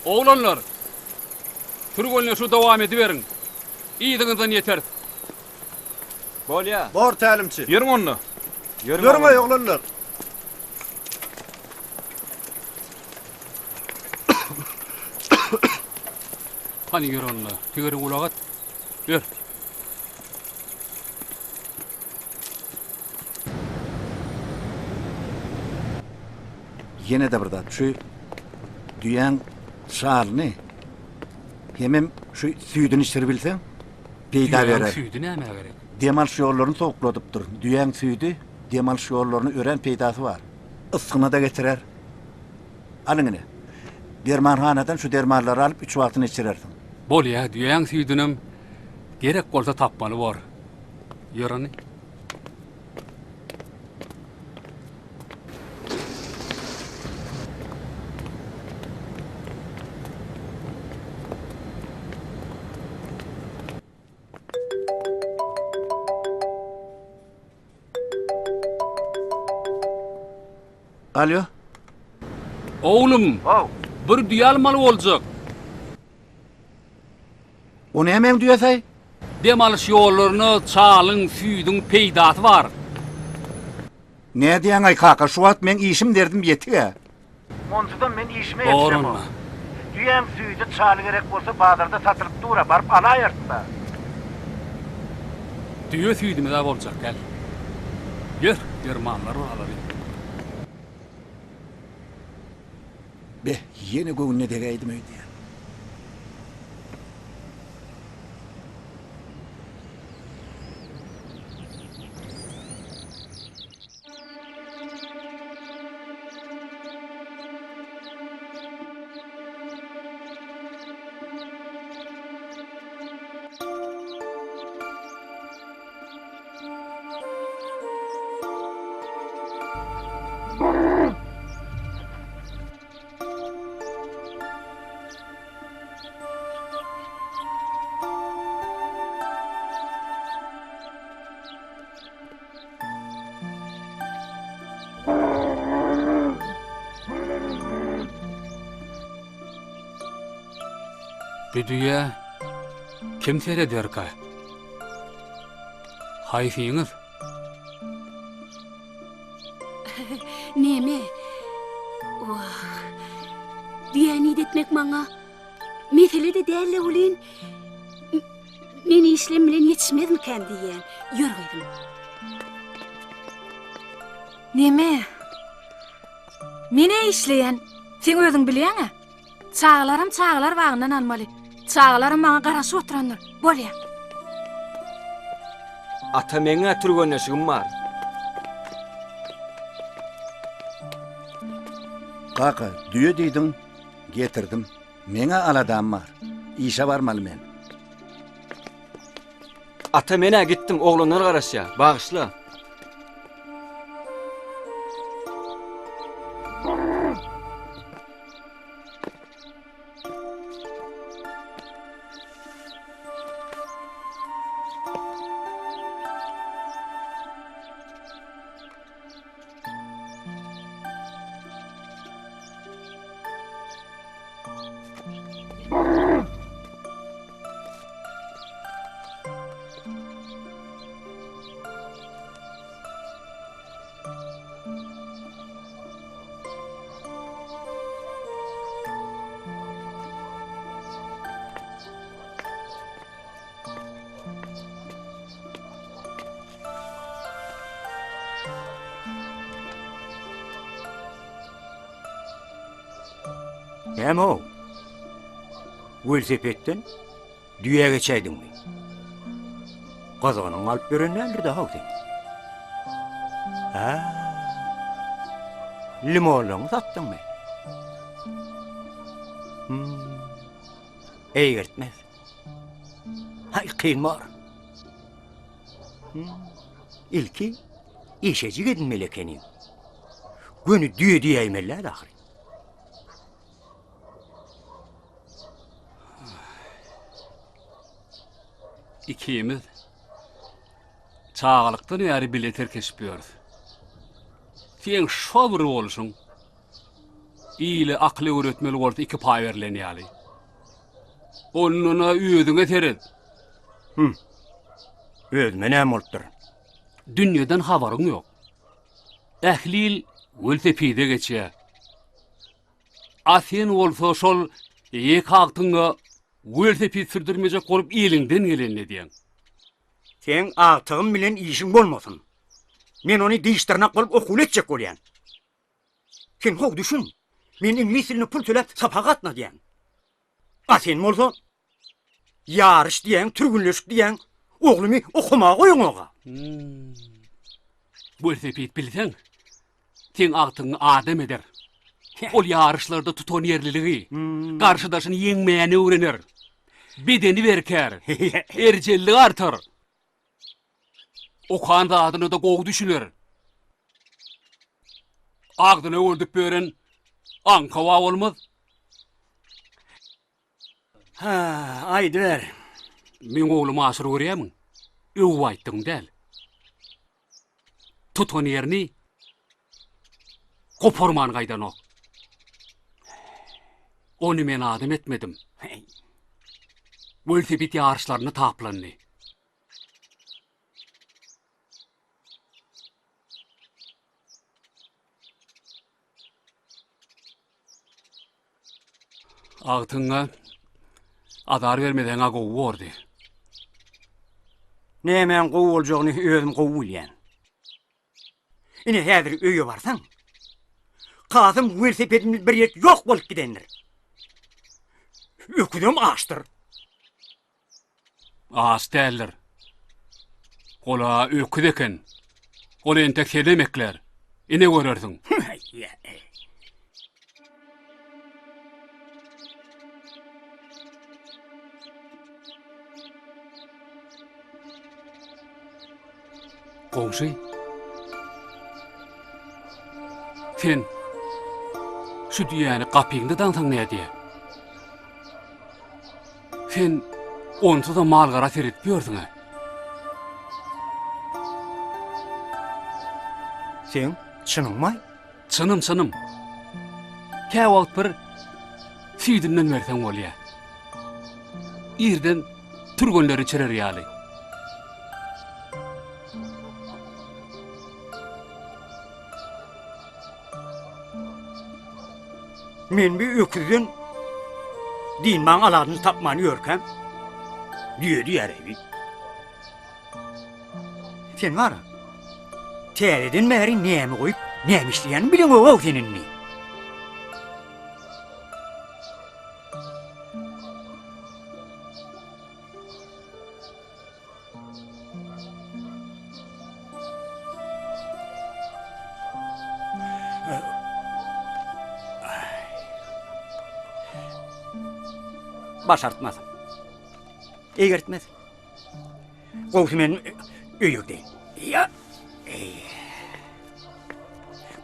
Oglanlar! Türgenleşigi dowam ediberiň. Yzyňyzdan ýeteris. Bolýa. Bor tälimçi. Ýörüň onda. Ýörüň-eý oglanlar. Hany ýör onda. Tigiri gulak at. Ýör. Ýene-de bir zat, şu düýäň şalyny hemem şu süýdüni içiribilseň, peýda Düýäň berer. süýdi nämä gerek? Dem alyş ýollaryny sowukladypdyr. Düýäň süýdi dem alyş ýollaryna örän peýdasy bar. Ysgyna-da getirer. Alyň ine. Dermanhanadan şu dermanlary alyp üç wagtyna içirersiň. Bolýa, düýäň süýdünem gerek bolsa tapmaly bor. Ýör ony. Alýo. Oglum, bir düýe almaly boljak. O nämäň düýesi-aý? Dem alyş ýollaryna çalyň, süýdüň peýdasy bar. Nädýäň-aý kaka, şu wagt meň işim derdim ýetig-ä. Onsuzam men işime ýetişemok. Düýäň süýdi, çaly gerek bolsa bazarda satylyp dur-a, baryp alaýarys-da. Düýe süýdümiz-ä boljak däl. Ýör, dermanlar bar alaly. Beh, ýene göwnüne degäýdim öýdýän. Bu düýä kim serederka? Haýsyňyz? Neme? Wah. Düýäni idetmek maňa mesele-de däl-le welin, men işlem bilen ýetişmezmikäm diýýän. Ýör gyzym. Neme? Men-ä işleýän. Seň özüň bilýäň-ä. Çagalaram çagalar bagyndan almaly. Çagalaram maňa garaşyp oturandyr. Bolýa. Ata meň-ä türgenleşigim bar. Kaka, düýe diýdiň, getirdim. Meň-ä aladam bar. Işe barmaly men. Ata men-ä gitdim, oglanlar garaşýar. Bagyşla. Näme-ow? Welosipedden düýä geçäýdiňmi? Gyzgynyň alyp ýören däldir-dä-how seň. Hä? Limonlaryňy satdyňmy? Hmm. Eýgertmez. Haý, kyn bor. Hmm. Ilki işejik edinmeli ekeniň. Göni düýe diýäýmeli-dä ahyry. Ikimiz çagalykdan bäri bile tirkeşip ýörüs. Seň şo bir bolşuň. Ile akyl öwretmeli bolsa iki paý berlen ýaly. Ondan-a özüňe seret. Hüm. Özüme näme bolupdyr? Dünýeden habaryň ýok. Ähli il welosipede geçýär. A sen bolsa şol ýeke agtyňa welosiped sürdürmejek bolup eliňden gelenini edýäň. Seň agtygym bilen işiň bolmasyn. Men ony diş-dyrnak bolup okuwly etjek bolýan. Sen gowy düşün. Men iňlis diline pul töläp sapak gatnadýan. A sen bolsa ýaryş diýýäň, türgünleşik diýýäň, oglumy okamaga goýaňok-a. Welosiped bilseň, seň agtygyňy adam eder. Ol ýaryşlarda tutanýerliligi, garşydaşyny ýeňmäni öwrener. Bedeni berkär, erjelligi artar. Okan zadyna-da gowy düşüner. Agzyna öwürdip ýören aňkawa bolmaz. Hä, aýdyber. Meň oglum Aşyr görýärmiň? Öwüp aýtdygym däl. Tutan ýerini goparman gaýdanok. Ony men adam etmedim. Welosiped ýaryşlarynda taplandy. Agtyňa azar bermeseň-ä gowy bordy. Nämäň gowy boljagyny özüm gowy bilýän. Ine häzir öýe barsaň, Kasym welosipedimiz bir ýek ýok bolup gidendir. Öküzem açdyr. Aç däldir. Ol-a öküz eken. Ol entek senem eklär. Ine görersiň. Goňşy. Sen şu düýäni gapyňda daňsaň nädýä? Sen onsuzam mal-gara seredip ýörsüň-ä. Seň çynyňmaý? Çynym, çynym. Käwagt bir süýdünden berseň bolýa. Irden türgenler içirer ýaly. Men bir öküzden dynmaň alajyny tapman ýörkäm, düýe diýäreýbi. Sen bar, täzeden bäri näme goýup, näme işleýänini bileňok-ow sen indi. Başartmaz. Egertmez. Gowsy men öýe gideýin. Ýa.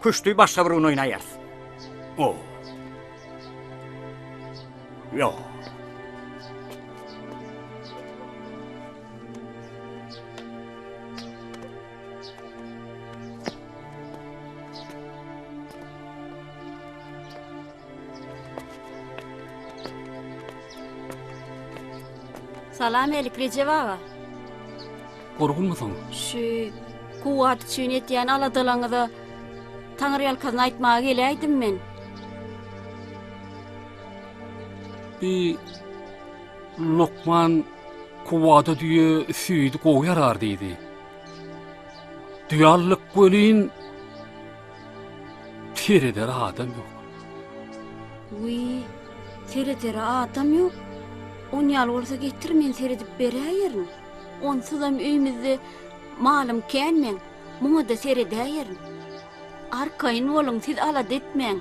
Küşti başga bir gün oýnaýarys. O. Ýok. Salam elik Rejep aga. Gurgunmysyň? Şu kuwwat üçin etýän aladalaňyza taňryýalkasyn aýtmaga geläýdim men. Bi lukman kuwwada düýe süýdi gowy ýarar diýdi. Düýe aldyk welin seredere adam ýok. Wiý, seredere adam ýok. Onýaly bolsa getir men seredip beräýerin. Onsuzam öýmüzde malym kän meň, muňa-da seredäýerin. Arkaýyn boluň, siz alada etmäň.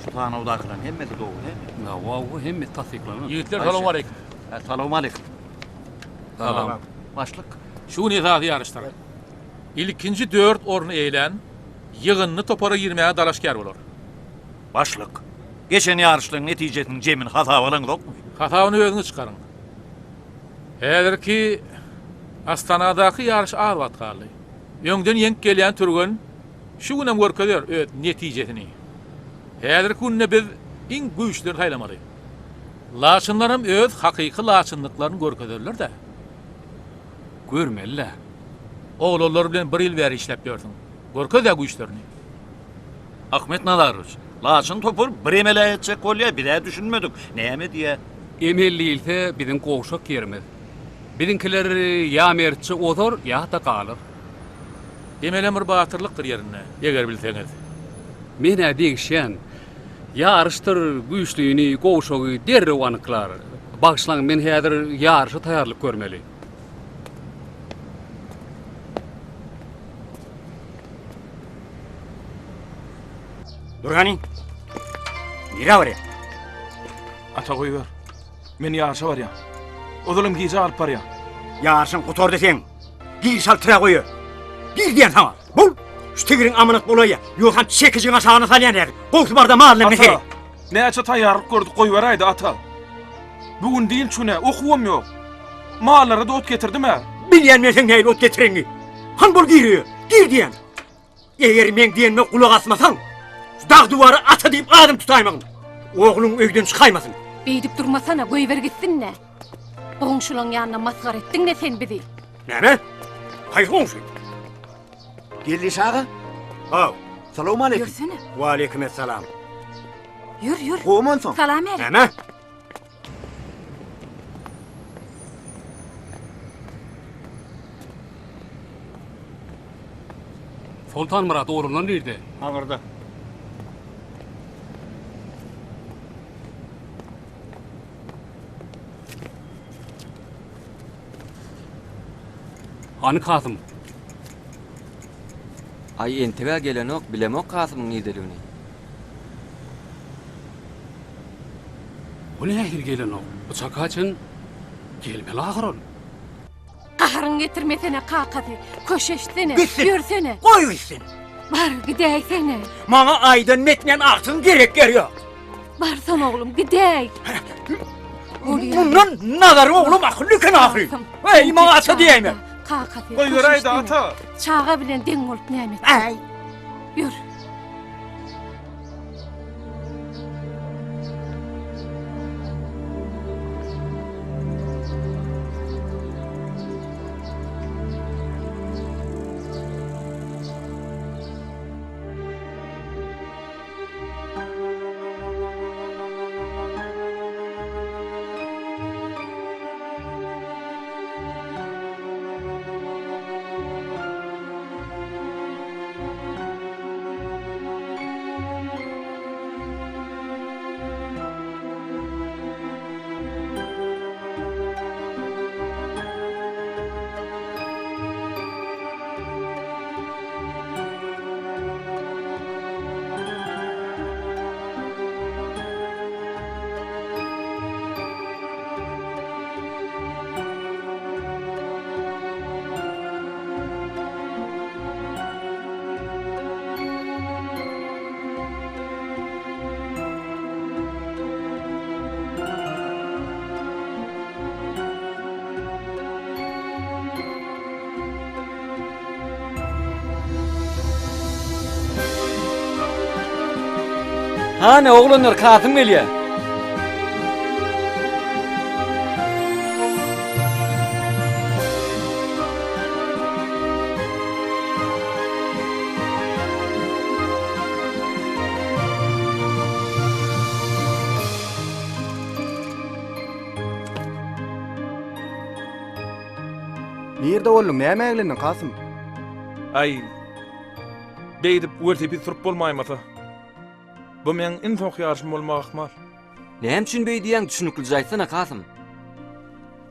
Şu sanawdakylaryň hemmesi dogry dälmi? Hawa, hemmesi tassyklanan. Ýigitler salowmaleýkim. Salowmaleýkim. Salam. Başlyk. Şu gün esasy ýaryşdyr. Ilkinji dört orny eýelän ýygyndy topara girmäge dalaşgär bolar. Başlyk, geçen ýaryşlaryň netijesiniň jemini hasaba alaňzokmy? Hasabyny özüňiz çykaryň. Häzirki Astanadaky ýaryş az wagt galdy. Öňden ýeňip gelýän türgen şu günem görkezer öz netijesini. Häzirki günde biz iň güýçlüleri saýlamaly. Laçynlaram öz hakyky laçynlyklaryny görkezerler-dä. Görmeli-dä. Oglanlar bilen bir ýyl bäri işläp ýörsüň. Görkez-ä güýçlerini. Ahmet Nazarowiç, Laçyn topar bir emel-ä etjek bolýa, biz-ä düşünmedik. Näme diýýä? Emel diýilse biziň gowşak ýerimiz. Biziňkiler ýa mertçe ozar ýa-da galar. Emelem bir batyrlykdyr ýerinde, eger bilseňiz. Men-ä degişýän. Ýaryşdyr, güýçlini, gowşagy derrew anyklar. Bagyşlaň, men häzir ýaryşa taýýarlyk görmeli. Dur hany. Nirä barýaň? Ata goýber. Men ýaryşa barýan. Ozalam gijä galyp barýan. Ýaryşyň gutardy seň. Gir şal tire goýa. Gir diýen saňa. Bol. Şu tigiriň amanat bolaýa. Ýogsam çekijiň aşagyna salýan häzir. Gowsy barda malyna Ata, näçe taýýarlyk gördük goýberäýdi ata. Bu gün dynç güni, okuwam ýok. Mallara-da ot getirdim-ä. Bilýän men seň nähili ot getirenini. Hany bol gir öýe. Gir diýen. Eger meň diýenime gulak asmasaň, şu dag duwara ata diýip adym tutaýmagyn. Ogluň öýden çykaýmasyn. Beýdip durmasana, goýber gitsin-dä. Goňşulaň ýanynda masgara etdiň-le sen bizi. Näme? Haýsy goňşy? Geldiş aga. Haw. Salowmaleýkim. Ýörsene. Waleýkim essalam. Ýör, ýör. Gowumy onsoň? Salam älik. Näme? Soltanmyrat oglanlar nirde? Aňyrda. Hany Kasym? Aý entegä gelenok bilemok Kasymyň nirdeligini. O nähili gelenok? Bu çaka çen gelmeli ahyr ol. Gaharyňy getirmesene kakasy. Köşeşsene. Gitsin. Ýörsene. Goý gitsin. Bar gidäýsene. Maňa aýdan metmän agtygyň gerek ýeri ýok. Barsana oglum gidäý. Mundan Nazaryň oglum akylly eken ahyry. Eý maňa ata diýäýme. Kakasy. Goýberäýdä ata. Çaga bilen deň bolup näme etjek? Äý. Ýör. Hany oglanlar Kasym gelýär. Nirde bolduň, nämä eglendiň, Kasym? Aý, beýdip welosiped sürüp bolmaýmasa. Bu meň iň soňky ýaryşym bolmagy ahmal. Näme üçin beý diýýäň, düşüniklije aýtsana, Kasym?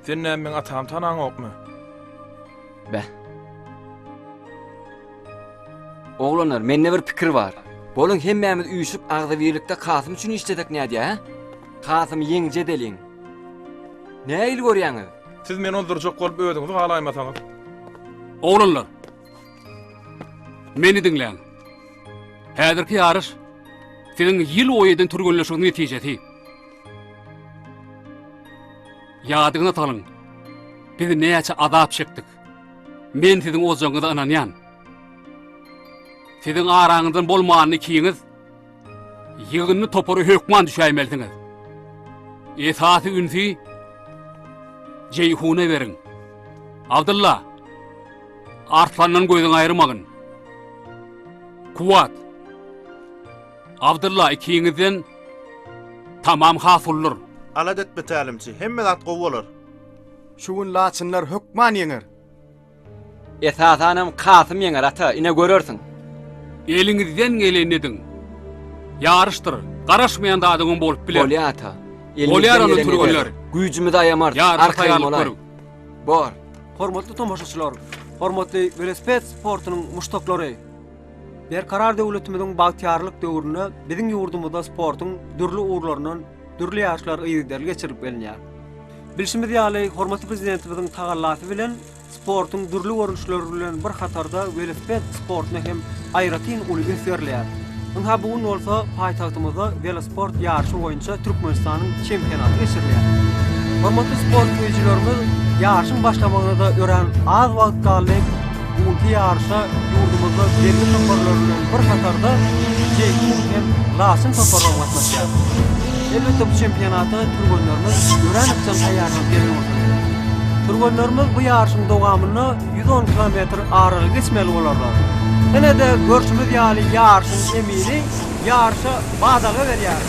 Sen näme meň atamy tanaňokmy? Beh. Oglanlar, mende bir pikir bar. Boluň hemmämiz üýşüp agzybirlikde Kasym üçin işlesek nädýä, hä? Kasymy ýeňiji edeliň. Nähili görýäňiz? Siz meni ozdurjak bolup özüňizi galaýmasaňyz. Oglanlar! Meni diňläň. Häzirki ýaryş siziň ýyl boýy eden türgenleşigiň netijesi. Ýadyňyza salyň. Biz näçe azap çekdik. Men siziň ojagyňyza ynanýan. Siziň araňyzdan bolmanyny ikiňiz ýygyndy topara hökman düşäýmelisiňiz. Esasy ünsi Jeýhuna beriň. Abdylla, Arslandan gözüňi aýyrmagyn. Kuwwat, Abdylla ikiňizden tamam has uludyr. Alada etme tälimçi, hemme zat gowy bolar. Şu gün laçynlar hökman ýeňer. Esasanam Kasym ýeňer ata, ine görersiň. Eliňizden gelenini ediň. Ýaryşdyr, garaşmaýan zadyňam bolup biler. Bolýa ata. Bolýar Elimizden onda geleni türgenler. ederis. Güýjümizi aýamarys. Ýaryşa Arkaýyn taýýarlyk bolaý. görüň. Bor. Hormatly tomaşaçylar, hormatly welosiped sportunyň muşdaklary! Berkarar döwletimiziň bagtyýarlyk döwründe biziň ýurdumyzda sportuň dürli ugurlaryndan dürli ýaryşlar yzygiderli geçirilip gelinýär. Bilşimiz ýaly, hormatly Prezidentimiziň tagallasy bilen sportuň dürli görnüşleri bilen bir hatarda welosiped sportuna hem aýratyn uly üns berilýär. Ynha bu gün bolsa paýtagtymyzda welosport ýaryşy boýunça Türkmenistanyň çempionaty geçirilýär. Hormatly sport söýüjilerimiz ýaryşyň başlamagyna-da örän az wagt galdy. Bu günki ýaryşa ýurdumyzda belli toparlar bilen bir hatarda Jeýhun hem Laçyn toparlary gatnaşýar. Elbetde bu çempionata türgenlerimiz örän ykjam taýýarlanyp gelen bolsa gerek. Türgenlerimiz bu ýaryşyň dowamynda 110 kilometr aralygy geçmeli bolarlar. Ine-de görşümiz ýaly ýaryşyň emini ýaryşa badalga berýär.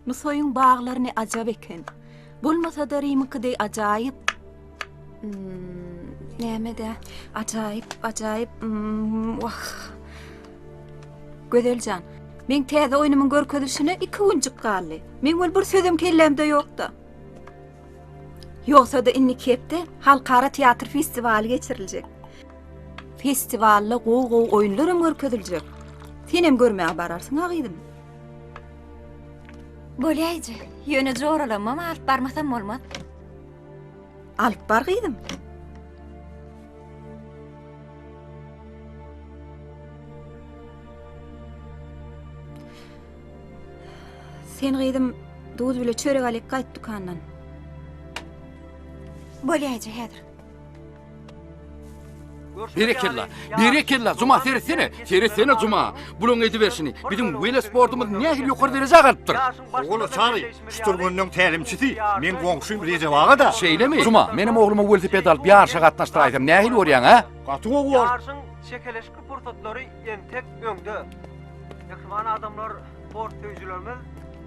Nusaýyň baglary ne ajap eken. Bolmasa-da Rimiňki deý ajaýyp. Hmm, näme-dä? Ajaýyp, ajaýyp. Hmm, wah. Gözel jan, meň täze oýnumyň görkezilişine iki günjük galdy. Meň ol bir sözem kellämde ýok-da. Ýogsa-da indiki hepde halkara teatr festiwaly geçiriljek. Festiwalda gowy-gowy oýunlaram görkeziljek. Senem görmäge bararsyň-a gyzym. Bolýaýjy, ýöne joralamam alyp barmasam bolmaz. Alyp bar gyzym. Sen gyzym duz bile çörek alyp gaýt dükandan. Bolýaýjy häzir. Berekella, berekella, Juma seretsene, seretsene Juma. Bulaň ediberşini, biziň welosportumyz nähili ýokary derejä galypdyr. Ola Çary, şu türgenleň tälimçisi meň goňşym Rejep aga-da. Şeýlemi? Juma, menem ogluma welosiped alyp ýaryşa gatnaşdyraýsam nähili görýäň, a? Gaty gowy bor. Ýaryşyň çekeleşikli pursatlary entek öňde. Mähriban adamlar, sport söýüjilerimiz.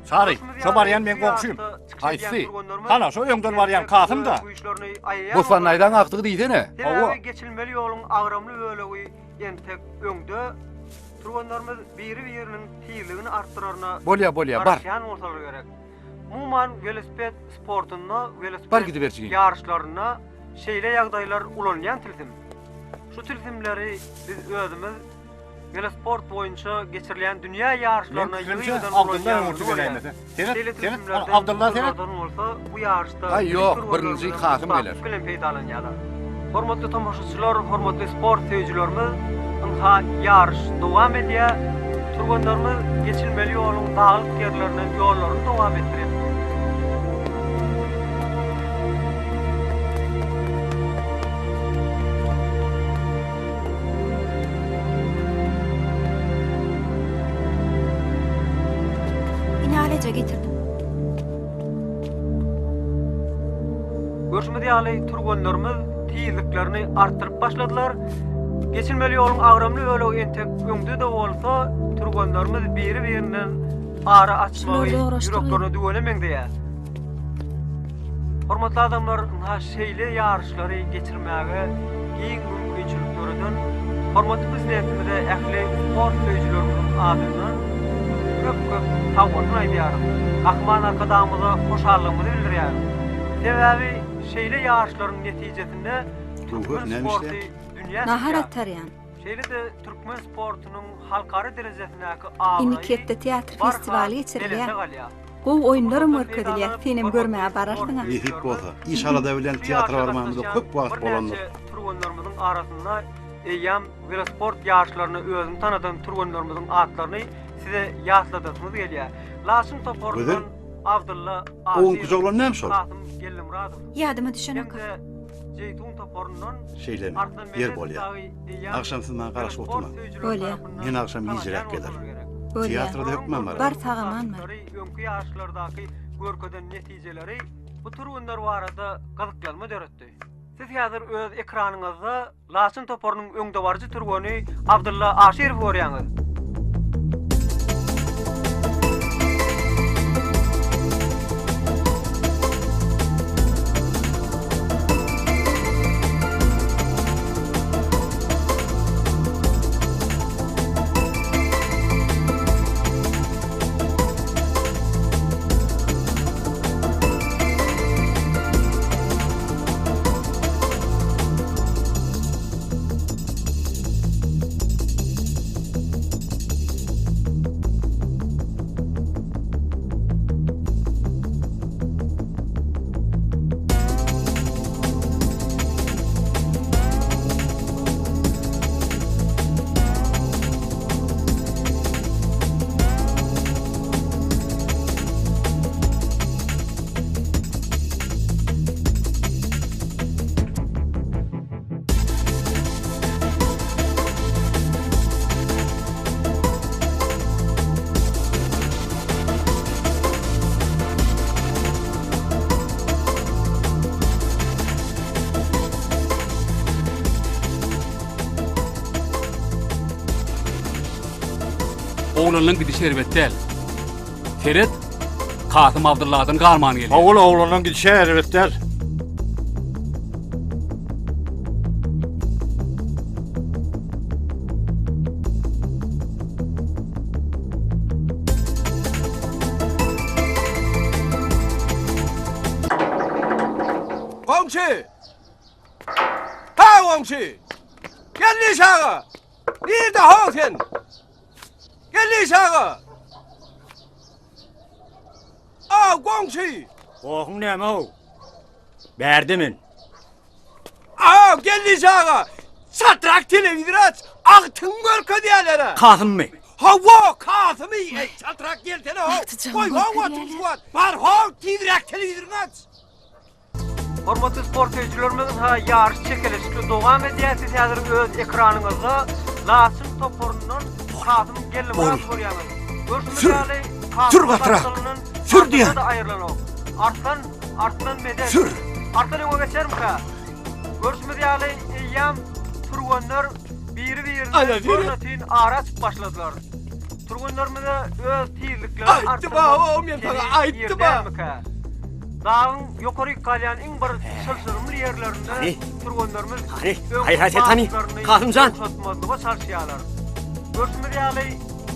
Çary, şo barýan meň goňşym. Haýsy? Hana, şo öňden barýan Kasym-da. Bossan daýzaň agtygy diýsene. Hawa. Geçilmeli ýoluň agramly bölegi entek öňde. Türgenlerimiz biri-biriniň tizligini artdyraryna Bolýa, bolýa, bar. garaşýan bolsalar gerek. Umuman, welosiped sportunda, Bar welosiped gidiber jigim. ýaryşlarynda şeýle ýagdaýlar ulanylýan tilsim. Şu tilsimleri biz özümiz welosport boýunça geçirilýän dünýä ýaryşlaryna Meň pikirimçe, ýygy-ýygydan Abdylla ulanýandygyny öňürti görýäris. geläýmese. Seret, Şeýle seret, tilsimlerden, Abdylla seret. usullardan bolsa bu ýaryşda Aý, biziň ýok, türgenlerimiz birinji Kasym geler. ussatlyk bilen peýdalanýarlar. Hormatly tomaşaçylar, hormatly sport söýüjilerimiz, ynha ýaryş dowam edýär. Türgenlerimiz geçilmeli ýoluň daglyk ýerlerinden ýollaryny dowam etdirýär. Ine aleja getirdim. Görşümiz ýaly, türgenlerimiz tizliklerini artdyryp başladylar. Geçilmeli ýoluň agramly bölegi entek öňde-de bolsa, türgenlerimiz biri-birinden ara açmagy ýüreklerine düwene meňzeýär. Hormatly adamlar, ynha şeýle ýaryşlary geçirmäge. giň mümkinçilik döreden hormatly Prezidentimize ähli sport söýüjilerimiziň adyndan köp-köp sagbolsun aýdýarys. Gahryman Arkadagymyza hoşallygymyzy bildirýäris. Sebäbi şeýle ýaryşlaryň netijesinde türkmen Göwher, näme sporty işleýäň? dünýä Nahar çykýar. atarýan. Şeýle-de türkmen sportunyň halkara derejesindäki Indiki abraýy hepde teatr barha festiwaly belende geçirilýär. galýar. Gowy oýunlaram görkezilýär, senem görmäge bararsyň-a. Nesip bolsa, iş-alada bilen Şu teatra ýaryşa barmagymyza gatnaşýan köp wagt bolandyr. birnäçe türgenlerimiziň arasynda eýýäm welosport ýaryşlarynda özüni tanadan türgenlerimiziň atlaryny size ýatladasymyz gelýär. Laçyn Gözel, toparyndan Abdylla o günki Aşyrow, oglan näme şol? Kasym Geldimyradow Ýadyma düşenok. hem-de Jeýtun toparyndan Şeýlemi? Arslan Ýer Meredow bolýar. dagy eýýäm Agşam siz maňa garaşyp welosport oturmaň. söýüjiler Bolýar. tarapyndan Men agşam tanalýan gijiräk gelerin. bolsalar gerek. Bolýar. Teatra-da hökman Bar bararyn. sag-aman bar. Öňki ýaryşlardaky görkezen netijeleri bu türgenler barada gyzyklanma döretdi. Siz häzir öz ekranyňyzda Laçyn toparynyň öňdebaryjy türgeni Abdylla Aşyrowy görýäňiz. Oglanlaň gidişi erbet däl. Seret, Kasym Abdylladan galman gelýär. Ogul oglanlaň gidişi erbet däl. Goňşy! Ha goňşy! Geldi aga! Nirde ho sen? Geldi aga! A goňşy! Gohuň näme-ow? Bärde men. A Geldi aga! Çatrak telewizor aç! Agtyň görkezýärler-ä! Kasymmy? Hawa, Kasymy! Eý, çatrak gelsene how! Agtyjagyň Goý, how otur şu wagt! Bar how, tizräk telewizoryňy aç! Hormatly sport söýüjilerimiz, ha ýaryş çekeleşikli dowam edýär. Siz häzir öz ekranyňyzda Laçyn toparyndan Kasym Geldimyradowy görýäňiz. Görşümiz Sür! ýaly, Sür Kasymyň batrak! gapdalyndan Sür diýýän! Arslan-da aýrylanok. Arslan, Arslan Medet. Sür! Arslan öňe geçermikä? Görşümiz ýaly, eýýäm türgenler biri-birine Ana, seret! görnetin ara açyp başladylar. Türgenlerimize öz tizliklerini Aýtdym-a, artdyrmak o, men saňa heniz ir aýtdym-a! dälmikä? Dagyň ýokaryk galýan iň bir çylşyrymly ýerlerinde Hany? türgenlerimiz Hany? öňki Haýrat et hany? batlaryny Kasymjan! gowşatmazlyga çalyşýarlar. Görşümiz ýaly,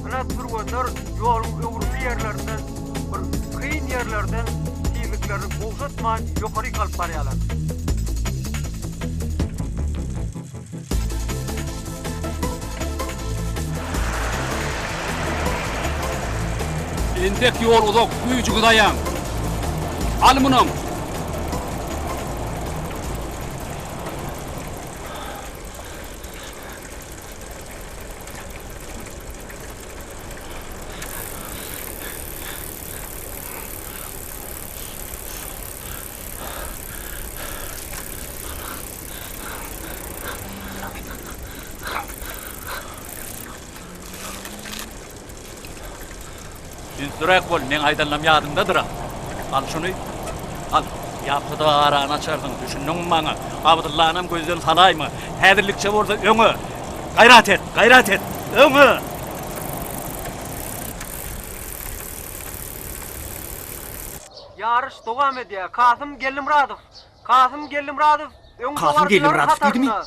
ynha türgenler ýoluň öwrümli ýerlerinden, bir kyn ýerlerden tizliklerini gowşatman ýokaryk alyp barýarlar. Entek ýol uzak, güýjüňizi aýaň. Al munam. Ünsliräk bol, meň aýdanlarym ýadyňdadyr-a. Al şuny. Al. Ýapsa-da arany açarsyň, düşündiňmi maňa? Abdyllanam gözden salaýma. Häzirlikçe bolsa öňe. Gaýrat et, gaýrat et. Öňe! Ýaryş dowam edýär. Kasym Geldimyradow Kasym Geldimyradow Kasym öňdebaryjylaryň Geldimyradow diýdimi? hatarynda.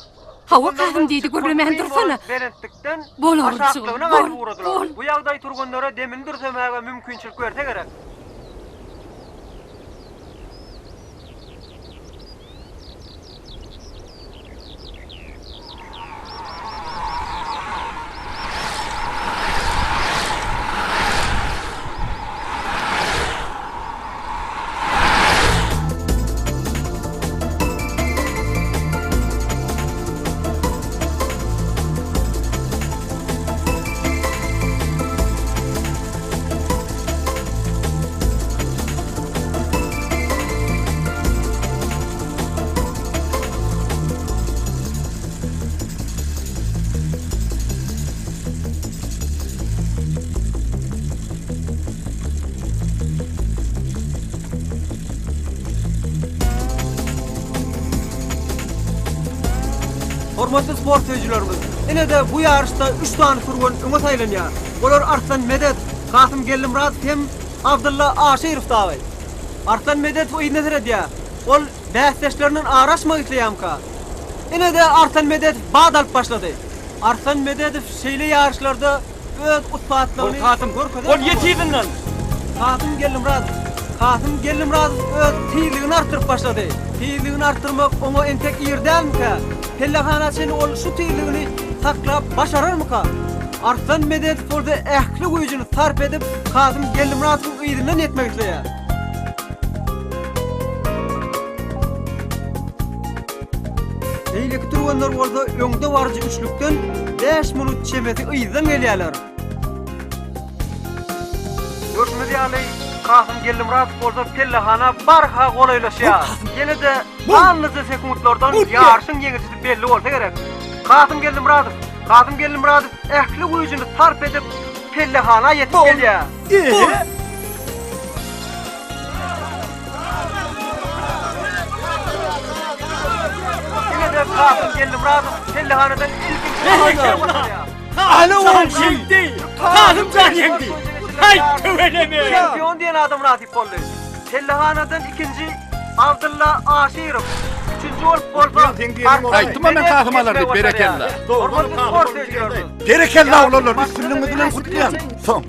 Hawa Kasym diýdi gürlemän dursana. Belentlikden Bol oguljygym, aşaklygyna bol, gaýdyp ugradylar. bol. Bu ýagdaý türgenlere demini dürsemäge mümkinçilik berse gerek. Hormatly sport söýüjilerimiz, ine-de bu ýaryşda üç sany türgen öňe saýlanýar. Olar Arslan Mededow, Kasym Geldimyradow hem Abdylla Aşyrow dagy. Arslan Mededow yzyna seredýär. Ol bäsdeşlerinden ara açmak isleýärmika? Ine-de Arslan Mededow bat alyp başlady. Arslan Mededow şeýle ýaryşlarda öz ussatlygyny Bol Kasym, görkezen bol ýet yzyndan! Kasym Geldimyradow Kasym Geldimyradow öz tizligini artdyryp başlady. Tizligini artdyrmak oňa entek ir dälmikä? Pellehana çenli ol şu tizligini saklap başararmyka? Arslan Mededow bolsa ähli güýjüni sarp edip, Kasym Geldimyradowyň yzyndan ýetmek isleýär. Beýleki türgenler bolsa öňde baryjy üçlükden 5 minut çemesi yzdan gelýärler. Görşümiz ýaly, Kasym Geldimyradow bolsa pellehana barha golaýlaşýar. Ýene-de sanlyja sekuntlardan ýaryşyň ýeňijisi belli bolsa gerek. Kasym Geldimyradow Kasym Geldimyradow ähli güýjüni sarp edip, pellehana ýetip gelýär. Ine-de Kasym Geldimyradow pellehanadan ilkinji Berekella! Kasym ýeňdi! Kasym jan ýeňdi! Haý, tüweleme! Çempion diýen ada mynasyp boldy. Pellehanadan ikinji Abdylla Aşyrow, üçünji bolup bolsa Aýtdym-a men Kasym alar diýip, berekella. Hormatly sport söýüjilerimiz! Berekella oglanlar, üstünligiňiz bilen gutlaýan. Soň.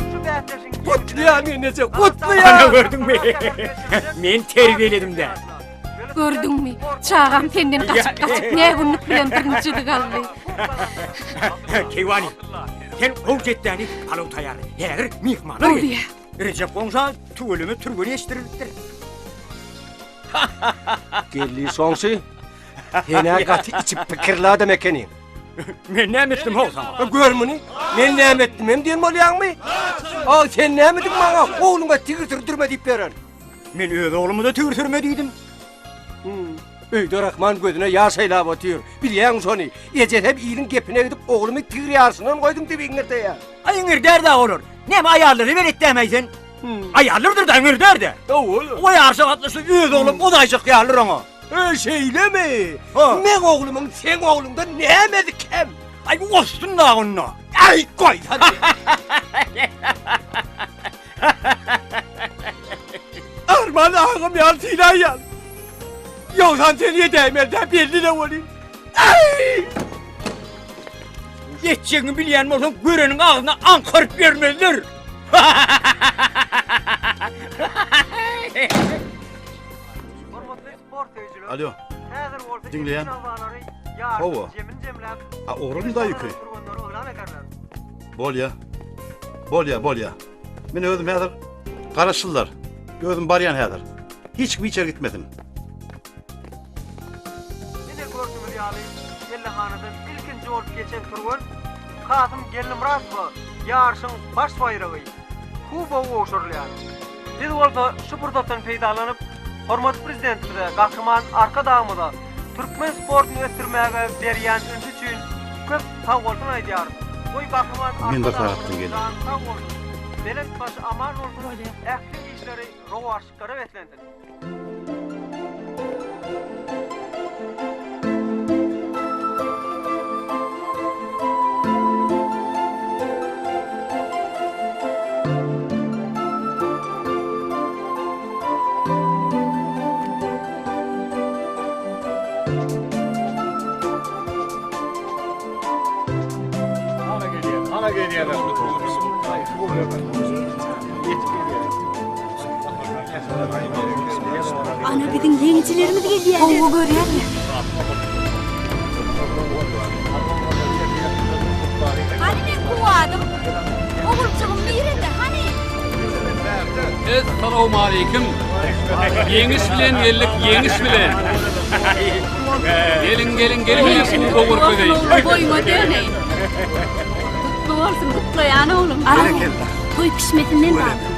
Gutlaýan eneje, gutlaýan! Ana gördüňmi? Men terbiýeledim-dä. Gördüňmi? Çagam senden gaçyp-gaçyp nä günlük bilen birinjilik aldy. Keýwany, sen gowy jetdäni palaw taýýarla. Häzir myhmanlar geler. Rejep goňşa tüweleme türgen ýetişdirilipdir. Geldi şoňşy. Sen-ä gaty içip pikirli adam ekeniň. Men näme etdim how saňa? Gör muny. Men näme etdim hem diýen bolýaňmy? A sen näme ediň maňa? Ogluňa tigir sürdürme diýip beren. Men öz oglumy-da tigir sürme diýdim. Hmm. Öýde Rahman gözüne ýaş aýlap otyr. Bilýäň şony. Ejesi hem iliň gepine gidip oglumy tigir ýaryşyndan goýdum diýip iňirdeýär. Aý iňirdär-dä olar. Näme aýallary belet dämäý sen? Aýallardyr-da iňirdär-dä. O ýaryşa gatnaşsa öz oglum ozaýjak ýalydyr oňa. E, şeýlemi? Meň oglumyň seň ogluňdan nämesi kem? Aý ossun da onda. Aý goý. Arman agam ýaly sylaýan. Ýogsam seni ýedäýmeli-dä belli-le welin. Aý! Ýetjegiňi bilýän bolsaň, göreniň agzyna aňkaryp ýörmezler. Alo. Diňleýän. Hawa. A ugradym-da ýüki. Bolýa. Bolýa, bolýa. Men özüm häzir garaşyrlar. Özüm barýan häzir. Hiç kim hiç ýere gitmesin. Ine görşüňiz ýaly, pellehanadan ilkinji bolup geçen türgen Kasym Geldimyradowa ýaryşyň baş baýragy, kubogy gowşurylýar. Biz bolsa şu pursatdan peýdalanyp, hormatly Prezidentimize, Gahryman Arkadagymyza türkmen sportuny ösdürmäge berýän ünsi üçin köp sagbolsun aýdýarys. Goý, Gahryman Men bir sagatdan Arkadagymyzyň gelerin. jany sag bolsun, belent başy aman bolsun, ähli işleri rowaçlyklara beslensin! Ana biziň ýeňijilerimiz gelýär. Gowy görýärmi? Hany meň kuwadym? Oguljygym nirede? Hany? Essalawmaleýkim. Ýeňiş bilen geldik, ýeňiş bilen. Geliň, geliň, geliň, men kuba görkezeýin. Boýuňa döneýin. Gutly bolsun, gutlaýan oglum. Alyň, toý pişmesinden dadyň.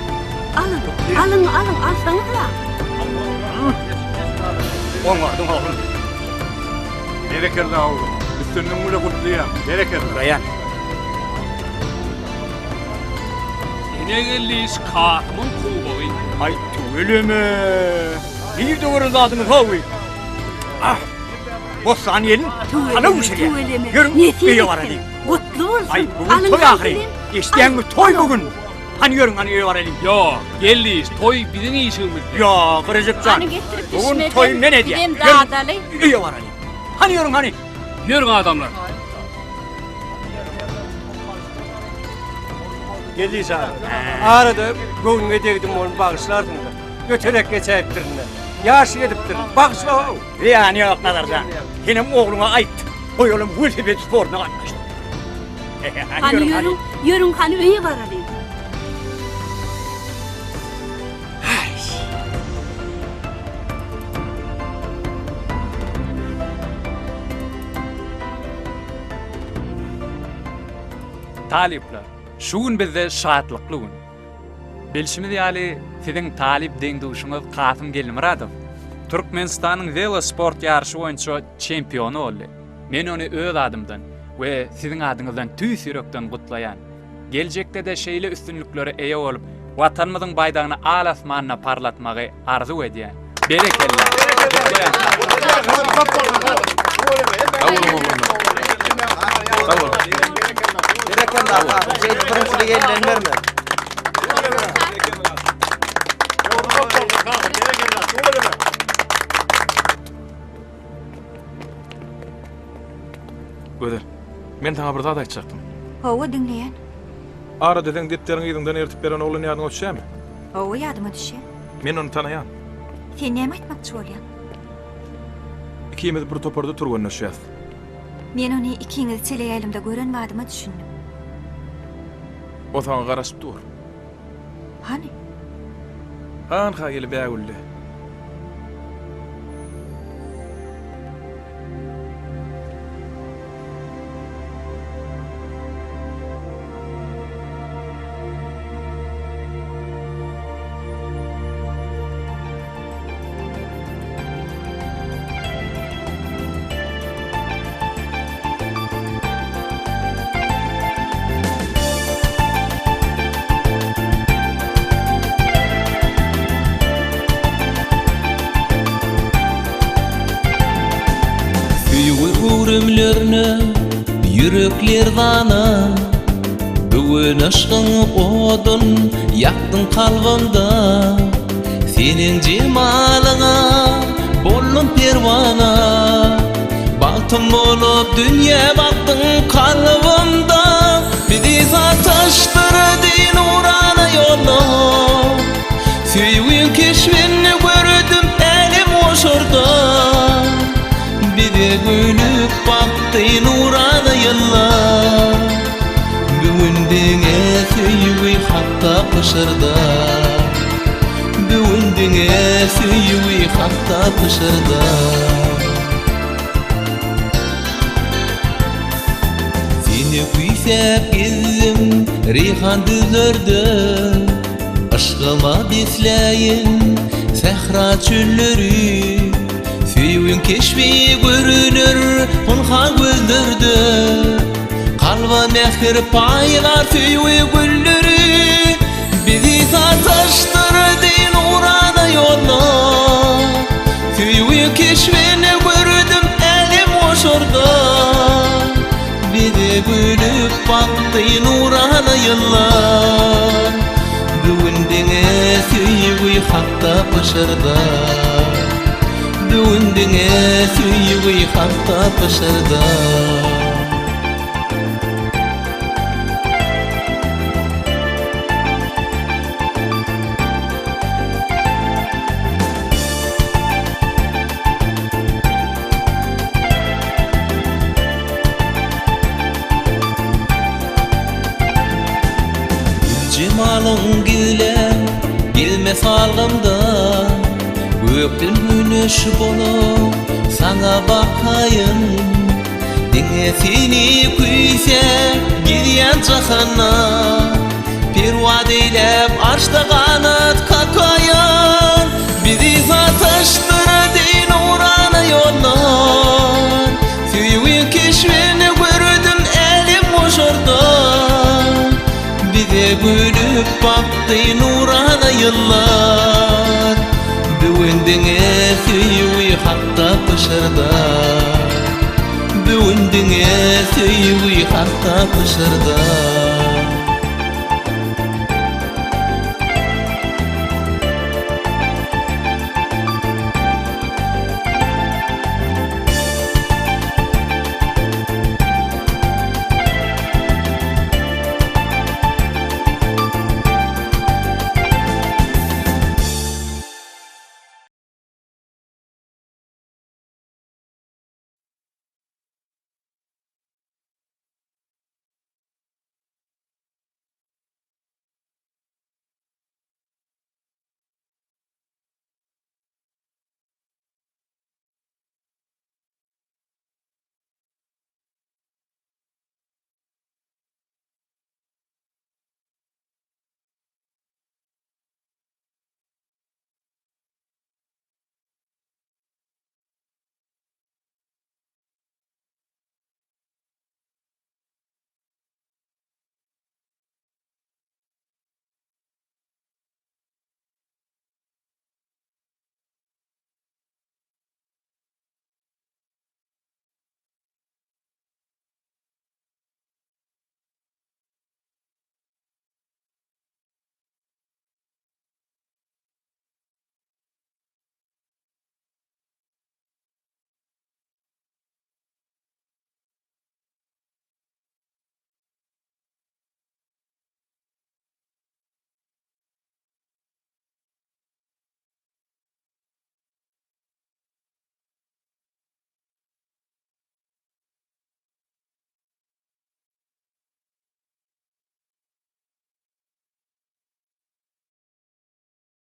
Alyň, alyň, alyň, alsaňyz-la. Oňardyň oglum. Berekella oglum. Üstünligiň bilen gutlaýan. Berekella. Gutlaýan. Ine geldi iş Kasymyň kubogy. Aý tüweleme. Nirde gören zadyňyz how? Ah. Bossan gelin, palaw bişirýär. Tüweleme. Ýörüň, Nesip öýe etsin. baralyň. Gutly bolsun. Aý, bu gün toý ahyry. Eşidýäňmi, toý bu gün. Hany ýörüň, hany öýe baralyň. Ýok, geldi iş, toý biziň işigimizde. Ýok, Rejep jan. Hany getirip Bu gün pişmeden, toýy men edýän. bizem Ýörüň, dadaly. öýe baralyň. Hany ýörüň, hany. Ýörüň adamlar. Geldi aga. Arada göwnüňe degdim ony bagyşlarsyň-da. Öterek geçäýipdirin-de. Ýaş edipdirin. Bagyşla-ow. Zyýany ýok Nazar jan. Senem ogluňa aýt. Goý olam welosiped sportuna gatnaşsyn. Hany ýörüň, ýörüň hany öýe baralyň. Talyplar, şu gün bizde şatlykly gün. Bilşimiz ýaly, siziň talyp deň-duşuňyz Kasym Gelmyradow Türkmenistanyň welosport ýaryşy boýunça çempiony boldy. Men ony öz adymdan we siziň adyňyzdan tüýs ýürekden gutlaýan. Geljekde-de şeýle üstünliklere eýe bolup, Watanymyzyň baýdagyny al-asmanda parlatmagy arzuw edýän. Berekella! Gutlaýan Sag boluň oglanlar. Sag boluň. Berekella Kasym, şeýdip birinjiligi elden berme. Gözel, men saňa bir zat aýtjakdym. Hawa, diňleýän. Arada seň depderiňi yzyňdan ertip beren oglan ýadyňa düşýärmi? Hawa, ýadyma düşýär. Men ony tanaýan. Sen näme aýtmakçy bolýaň? Ikimiz bir toparda türgenleşýäs. Men ony ikiňizi teleýaýlymda gören badyma düşündim. O saňa garaşyp dur. Hany? Hanha eli bägülli. Söýgi höwrümlerine ýürek lerzana Böwen yşgyň odun ýakdyň kalbymda Seniň jemalyňa boldum perwana Bagtym bolup dünýä bakdyň kalbymda Bizi sataşdyrdy nurana ýollar Söýgiň keşbini gördüm älemgoşarda Bize gülüp bakdy nurana ýyllar Bu gün diňe söýgi hakda pyşyrda Bu gün diňe söýgi hakda pyşyrda. Seni küýsäp gezdim reýhan düzlerde Yşgyma besläýin sähra çölleri Söýgiň keşbi görüner pynhan gözlerde Kalba mähir paýlar söýgi gülleri Bizi sataşdyrdy nurana ýollar Söýgi keşbini gördüm älemgoşarda Bize gülüp bakdy nurana ýyllar Bu gün diňe söýgi hakda pyşyrdar Bu gün diňe söýgi hakda pyşyrdar. salgymda Gökden güneş bolup saňa bakaýyn Diňe seni küýsäp gezýän jahanda Perwaz eýläp arşda ganat kakaýan Bizi sataşdyrdy nurana ýollar Söýgi keşbini gördüm älemgoşarda Bize gülüp bakdy nurana ýyllar Bu gün diňe söýgi hakda pyşyrdar Bu gün diňe söýgi hakda pyşyrdar.